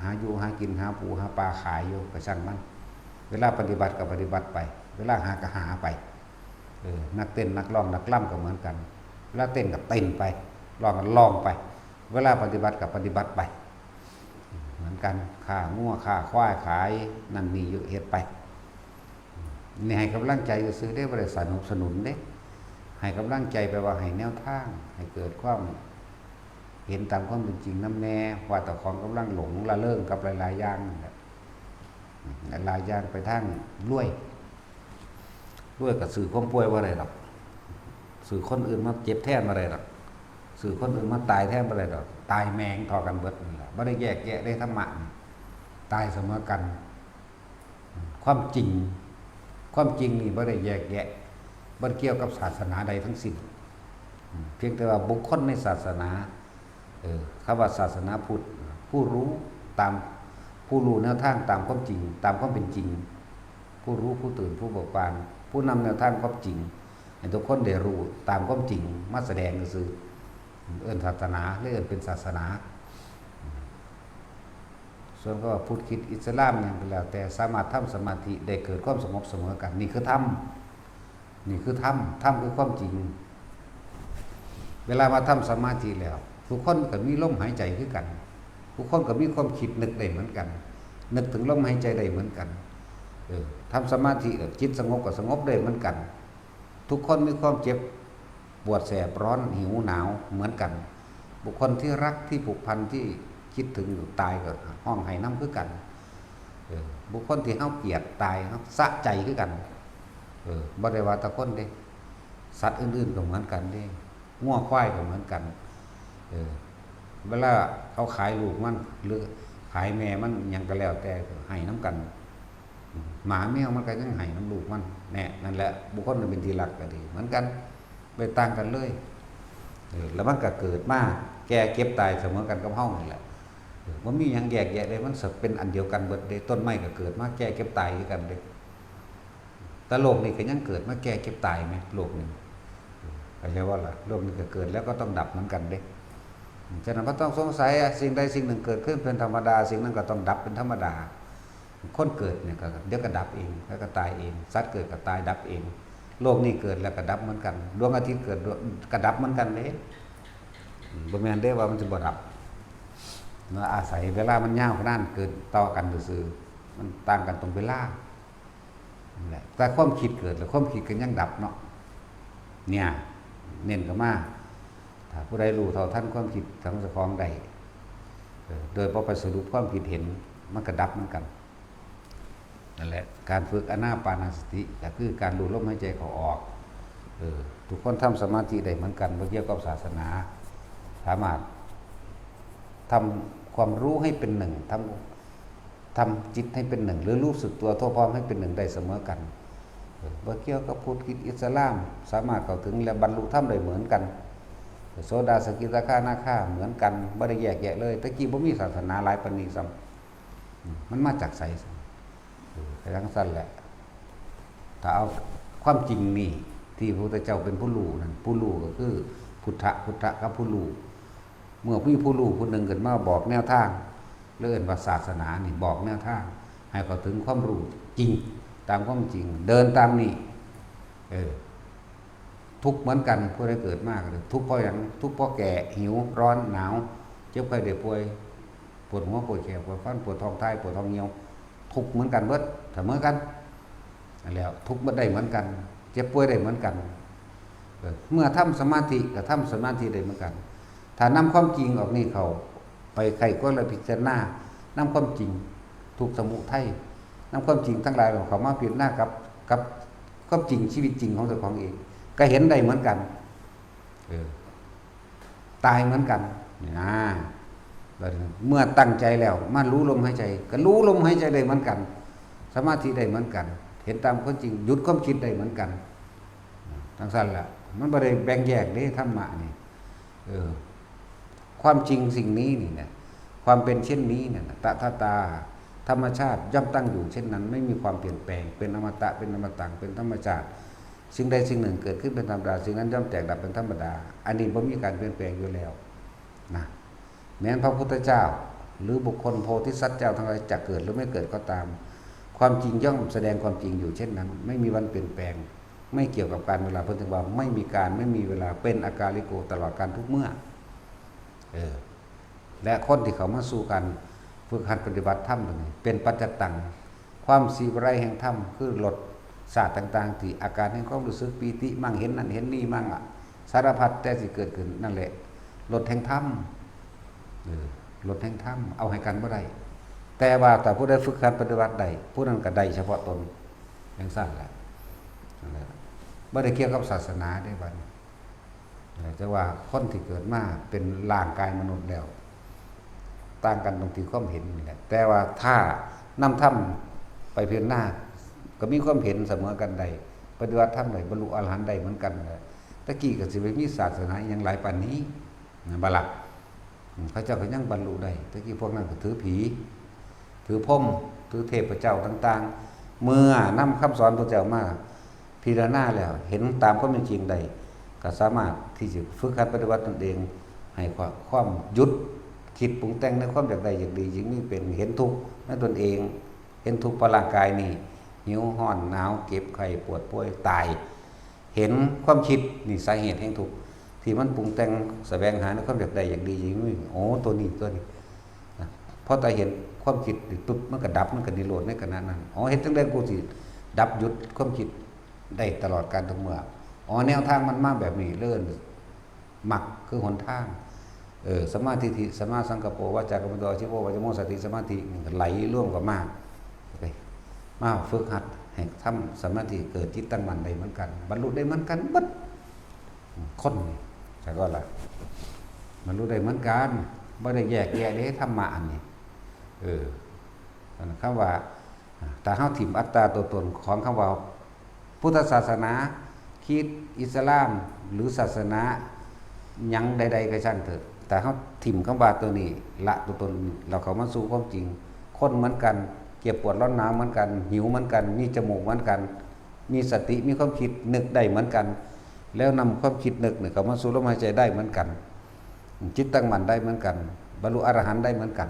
หาอยู่หากิน หาปูหาปลาขายอยู่ ก็ช่างมัน เวลาปฏิบัติก็ปฏิบัติไป เวลาหาก็หาไป เออ นักเต้นนักร้องนักรำก็เหมือนกัน เวลาเต้นก็เต้นไป ร้องก็ร้องไป เวลาปฏิบัติก็ปฏิบัติไป เหมือนกัน ฆ่างัวฆ่าควายขาย นั่นนี่อยู่ เฮ็ดไป นี่ให้กำลังใจซื่อๆเด้ บ่ได้สนับสนุนเด้ ให้กำลังใจ แปลว่าให้แนวทาง ให้เกิดความเห็นตามความเป็นจริงนำแน่ ว่าเจ้าของกำลังหลงระเริงกับหลายๆอย่างนั่นแหละ หลายๆอย่างไปทางรวย รวยก็ซื้อความป่วยบ่ได้ดอก ซื้อคนอื่นมาเจ็บแทนบ่ได้ดอก ซื้อคนอื่นมาตายแทนบ่ได้ดอก ตายแม่งเท่ากันเบิดนั่นแหละ บ่ได้แยกแยะได้ธรรมะนี่ ตายเสมอกัน ความจริง ความจริงนี่บ่ได้แยกแยะ บ่เกี่ยวกับศาสนาใดทั้งสิ้น เพียงแต่ว่าบุคคลในศาสนา เออ คำว่าศาสนาพุทธ ผู้รู้ตาม ผู้รู้แนวทางตามความจริง ตามความเป็นจริง ผู้รู้ผู้ตื่นผู้เบิกบาน ผู้นำแนวทางความจริง ให้ทุกคนได้รู้ตามความจริงมาแสดงซื่อ เอิ้นศาสนา หรือเอิ้นเป็นศาสนา ส่วนคำว่าพุทธคริสต์อิสลามหยังก็แล้วแต่ สามารถทำสมาธิได้เกิดความสงบเสมอกัน นี่คือธรรม นี่คือธรรม ธรรมคือความจริง เวลามาทำสมาธิแล้ว ทุกคนก็มีลมหายใจคือกัน ทุกคนก็มีความคิดนึกได้เหมือนกัน นึกถึงลมหายใจได้เหมือนกัน เออ ทำสมาธิแล้วจิตสงบก็สงบได้เหมือนกัน ทุกคนมีความเจ็บปวดแสบร้อนหิวหนาวเหมือนกัน บุคคลที่รักที่ผูกพันที่คิดถึงอยู่ตายก็ฮ้องไห้นำคือกัน เออ บุคคลที่เฮาเกลียดตายเฮาสะใจคือกัน เออ บ่ได้ว่าแต่คนเด้ สัตว์อื่นๆก็เหมือนกันเด้ งัวควายก็เหมือนกัน เออ เวลาเขาขายลูกมัน หรือขายแม่มันหยังก็แล้วแต่ ไห้นำกัน หมาแมวมันก็ยังไห้นำลูกมัน แน่ นั่นแหละ บุคคลอันเป็นที่รักก็ดี เหมือนกัน บ่ต่างกันเลย เออ แล้วมันก็เกิดมา แก่ เจ็บ ตายเสมอกันกับเฮานั่นแหละ เออ บ่มีหยังแยกแยะเลย มันเป็นอันเดียวกันเบิดเด้ ต้นไม้ก็เกิดมา แก่ เจ็บ ตายคือกันเด้ แต่โลกนี้ก็ยังเกิดมา แก่ เจ็บ ตายแหม โลกนี้ เข้าใจบ่ล่ะ โลกนี้ก็เกิดแล้วก็ต้องดับเหมือนกันเด้ ฉะนั้นบ่ต้องสงสัยอะ สิ่งใดสิ่งหนึ่งเกิดขึ้นเป็นธรรมดา สิ่งนั้นก็ต้องดับเป็นธรรมดา คนเกิดเนี่ยก็เดี๋ยวก็ดับเอง แล้วก็ตายเอง สัตว์เกิดก็ตายดับเอง โลกนี้เกิดแล้วก็ดับเหมือนกัน ดวงอาทิตย์เกิดก็ดับเหมือนกันเด้ อืม บ่แม่นเด้ว่ามันสิบ่ดับ เนาะ อาศัยเวลามันยาวนานเกิดต่อกันซื่อๆ มันต่างกันตรงเวลา นั่นแหละ แต่ความคิดเกิดแล้วความคิดก็ยังดับเนาะ เนี่ย เน้นเข้ามา ถ้าผู้ใดรู้เท่าทันความคิดของเจ้าของได้ เออ โดยบ่ไปสรุปความคิดเห็น มันก็ดับเหมือนกัน นั่นแหละ การฝึกอานาปานสติก็คือการรู้ลมหายใจเข้าออก เออ ทุกคนทำสมาธิได้เหมือนกัน บ่เกี่ยวกับศาสนา สามารถทำความรู้ให้เป็นหนึ่ง ทำ ทำจิตให้เป็นหนึ่ง หรือรู้สึกตัวทั่วพร้อมให้เป็นหนึ่งได้เสมอกัน เออ บ่เกี่ยวกับพุทธคริสต์อิสลาม สามารถเข้าถึงและบรรลุธรรมได้เหมือนกัน โสดาสกิทาคานาคาเหมือนกัน บ่ได้แยกแยะเลย แต่กี้บ่มีศาสนาหลายปานนี้ซ้ำ อืม มันมาจากไสซ้ำ เออ ก็จั่งซั้นแหละ ถ้าเอาค ความจริงนี่ ที่พระพุทธเจ้าเป็นผู้รู้นั่น ผู้รู้ก็คือพุทธะ พุทธะกับผู้รู้ เมื่อมีผู้รู้ผู้หนึ่งขึ้นมาบอกแนวทาง เรียกว่าศาสนานี่บอกแนวทาง ให้เข้าถึงความรู้จริง ตามความจริง เดินตามนี่ เออ ทุกข์เหมือนกัน ผู้ใดเกิดมาก็เลยทุกข์เพราะหยัง ทุกข์เพราะแก่ หิว ร้อน หนาว เจ็บไข้ได้ป่วย ปวดหัว ปวดแขน ปวดฟัน ปวดท้องถ่าย ปวดท้องเหี่ยว ทุกข์เหมือนกันเบิด เสมอกัน นั่นแหละ ทุกข์เบิดได้เหมือนกัน เจ็บป่วยได้เหมือนกัน เออ เมื่อทำสมาธิก็ทำสมาธิได้เหมือนกัน ถ้านำความจริงออกนี่เข้าไปไขควรและพิจารณา นำความจริง ทุกข์สมุทัย นำความจริงทั้งหลายเข้ามาพิจารณากับ กับความจริงชีวิตจริงของเจ้าของเอง ก็เห็นได้เหมือนกัน เออ ตายเหมือนกัน นี่นะ เมื่อตั้งใจแล้ว มารู้ลมหายใจ ก็รู้ลมหายใจได้เหมือนกัน สมาธิได้เหมือนกัน เห็นตามความจริง หยุดความคิดได้เหมือนกัน จั่งซั้นแหละ มันบ่ได้แบ่งแยกเด้ ธรรมะนี่ เออ ความจริงสิ่งนี้นี่นะ ความเป็นเช่นนี้นะ ตถาตา ธรรมชาติย่อมตั้งอยู่เช่นนั้น ไม่มีความเปลี่ยนแปลง เป็นอมตะ เป็นอมตัง เป็นธรรมชาติ สิ่งใดสิ่งหนึ่งเกิดขึ้นเป็นธรรมดา สิ่งนั้นย่อมแตกดับเป็นธรรมดา อันนี้บ่มีการเปลี่ยนแปลงอยู่แล้วนะ แม้นพระพุทธเจ้า หรือบุคคลโพธิสัตว์เจ้าทั้งหลายจะเกิดหรือไม่เกิดก็ตาม ความจริงย่อมแสดงความจริงอยู่เช่นนั้น ไม่มีวันเปลี่ยนแปลง ไม่เกี่ยวกับการเวลา เพิ่นถึงว่าไม่มีการ ไม่มีเวลา เป็นอากาลิโก ตลอดกาลทุกเมื่อ เออ และคนที่เข้ามาสู่การฝึกหัดปฏิบัติธรรมตรงนี้ เป็นปัจจตัง ความสิวิไลแห่งธรรม คือลดชาติต่างๆ ที่อาการแห่งความรู้สึกปีติมั่ง เห็นนั่นเห็นนี่มั่งอะ สารพัดแต่สิเกิดขึ้นนั่นแหละ ลดแห่งธรรม เออ ลดแห่งธรรม เอาให้กันบ่ได้ แต่ว่าถ้าผู้ใดฝึกหัดปฏิบัติได้ ผู้นั้นก็ได้เฉพาะตน จั่งซั้นแหละ นั่นแหละ บ่ได้เกี่ยวกับศาสนาเด้บัดนี้ เออ แต่ว่าคนที่เกิดมาเป็นร่างกายมนุษย์แล้ว ต่างกันตรงที่ความเห็นนี่แหละ แต่ว่าถ้านำธรรมไปพิจารณา ก็มีความเห็นเสมอกันได้ ปฏิบัติธรรมได้ บรรลุอรหันต์ได้เหมือนกันแหละ ตะกี้ก็สิไปมีศาสนาอิหยังหลายปานนี้ แม่นบ่ล่ะ อืม เขาเจ้าก็ยังบรรลุได้ ตะกี้พวกนั้นก็ถือผี ถือพรหม ถือเทพเจ้าต่างๆ เมื่อนำคำสอนพระเจ้ามาพิจารณาแล้ว เห็นตามความเป็นจริงได้ ก็สามารถที่จะฝึกหัดปฏิบัติตนเอง ให้ความ ความหยุดคิดปรุงแต่งในความอยากได้อยากดี จึงมีเป็น เห็นทุกข์ในตนเอง เห็นทุกข์เพราะร่างกายนี่ หิว ร้อน หนาว เจ็บ ไข้ ปวด ป่วย ตาย เห็นความคิดนี่สาเหตุแห่งทุกข์ ที่มันปรุงแต่งแสวงหาในความอยากได้อยากดีอย่างนี้ โอ้ ตัวนี้ ตัวนี้ นะ พอแต่เห็นความคิดนี่ปุ๊บ มันก็ดับ มันก็นิโรธในขณะนั้น อ๋อ เฮ็ดจั่งใดกูสิดับ หยุดความคิดได้ตลอดกาลทุกเมื่อ อ๋อ แนวทางมันมาแบบนี้ เริ่ม มรรคคือหนทาง เออ สัมมาทิฏฐิ สัมมาสังกัปโป วาจากัมมันโต อาชีโว วาจโม สติ สมาธิ นี่ก็ไหลรวมเข้ามา ไป มาฝึกหัดให้ทำสมาธิ เกิดจิตตั้งมั่นได้เหมือนกัน บรรลุได้เหมือนกันเบิด คนนี่ แต่ก็ละ บรรลุได้เหมือนกัน บ่ได้แยกแยะเด้ ธรรมะอันนี้ เออ อันคำว่า ถ้าเฮาถิ่มอัตตาตัวตนของคำว่า พุทธศาสนา คริสต์ อิสลาม หรือศาสนาหยังใดๆก็ช่างเถอะ แต่เฮาถิ่มคำว่าตัวนี้ ละตัวตน เราเข้ามาสู่ความจริง คนเหมือนกัน เจ็บปวดร้อนหนาวเหมือนกัน หิวเหมือนกัน มีจมูกเหมือนกัน มีสติ มีความคิดนึกได้เหมือนกัน แล้วนำความคิดนึกเนี่ยเข้ามาสู่ลมหายใจได้เหมือนกัน จิตตั้งมั่นได้เหมือนกัน บรรลุอรหันต์ได้เหมือนกัน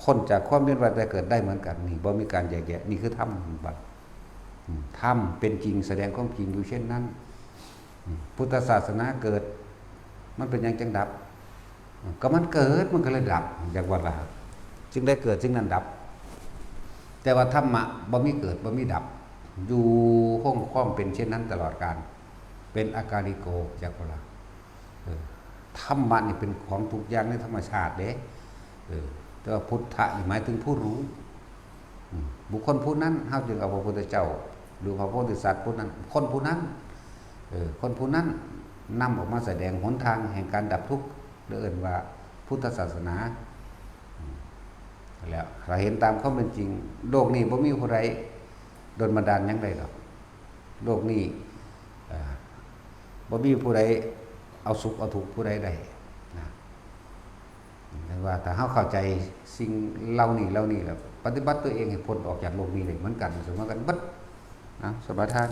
พ้นจากความเวียนว่ายตายเกิดได้เหมือนกัน นี่บ่มีการแยกแยะ นี่คือธรรมบัด อืม ธรรมเป็นจริง แสดงความจริงอยู่เช่นนั้น อืม พุทธศาสนาเกิด มันเป็นหยังจั่งดับ อืม ก็มันเกิด มันก็เลยดับ อย่างว่าล่ะ จึงได้เกิด จึงนั้นดับ แต่ว่าธรรมะบ่มีเกิด บ่มีดับ อยู่คงความเป็นเช่นนั้นตลอดกาล เป็นอากาลิโก จักว่าล่ะ เออ ธรรมะนี่เป็นของทุกอย่างในธรรมชาติเด้ เออ แต่ว่าพุทธะนี่หมายถึงผู้รู้ อืม บุคคลผู้นั้น เฮาจึงเอาพระพุทธเจ้า หรือพระโพธิสัตว์ผู้นั้น คนผู้นั้น เออ คนผู้นั้นนำออกมาแสดงหนทางแห่งการดับทุกข์ เรียกว่าพุทธศาสนา อืม แล้วเราเห็นตามความเป็นจริง โลกนี้บ่มีผู้ใดดลบันดาลหยังได้ดอก โลกนี้ เอ่อ บ่มีผู้ใดเอาสุขเอาทุกข์ผู้ใดได้นะ เรียกว่าถ้าเฮาเข้าใจสิ่งเหล่านี้ เหล่านี้แล้ว ปฏิบัติตัวเองให้พ้นออกจากโลกนี้ได้เหมือนกัน เสมอกันเบิดนะ สมาทาน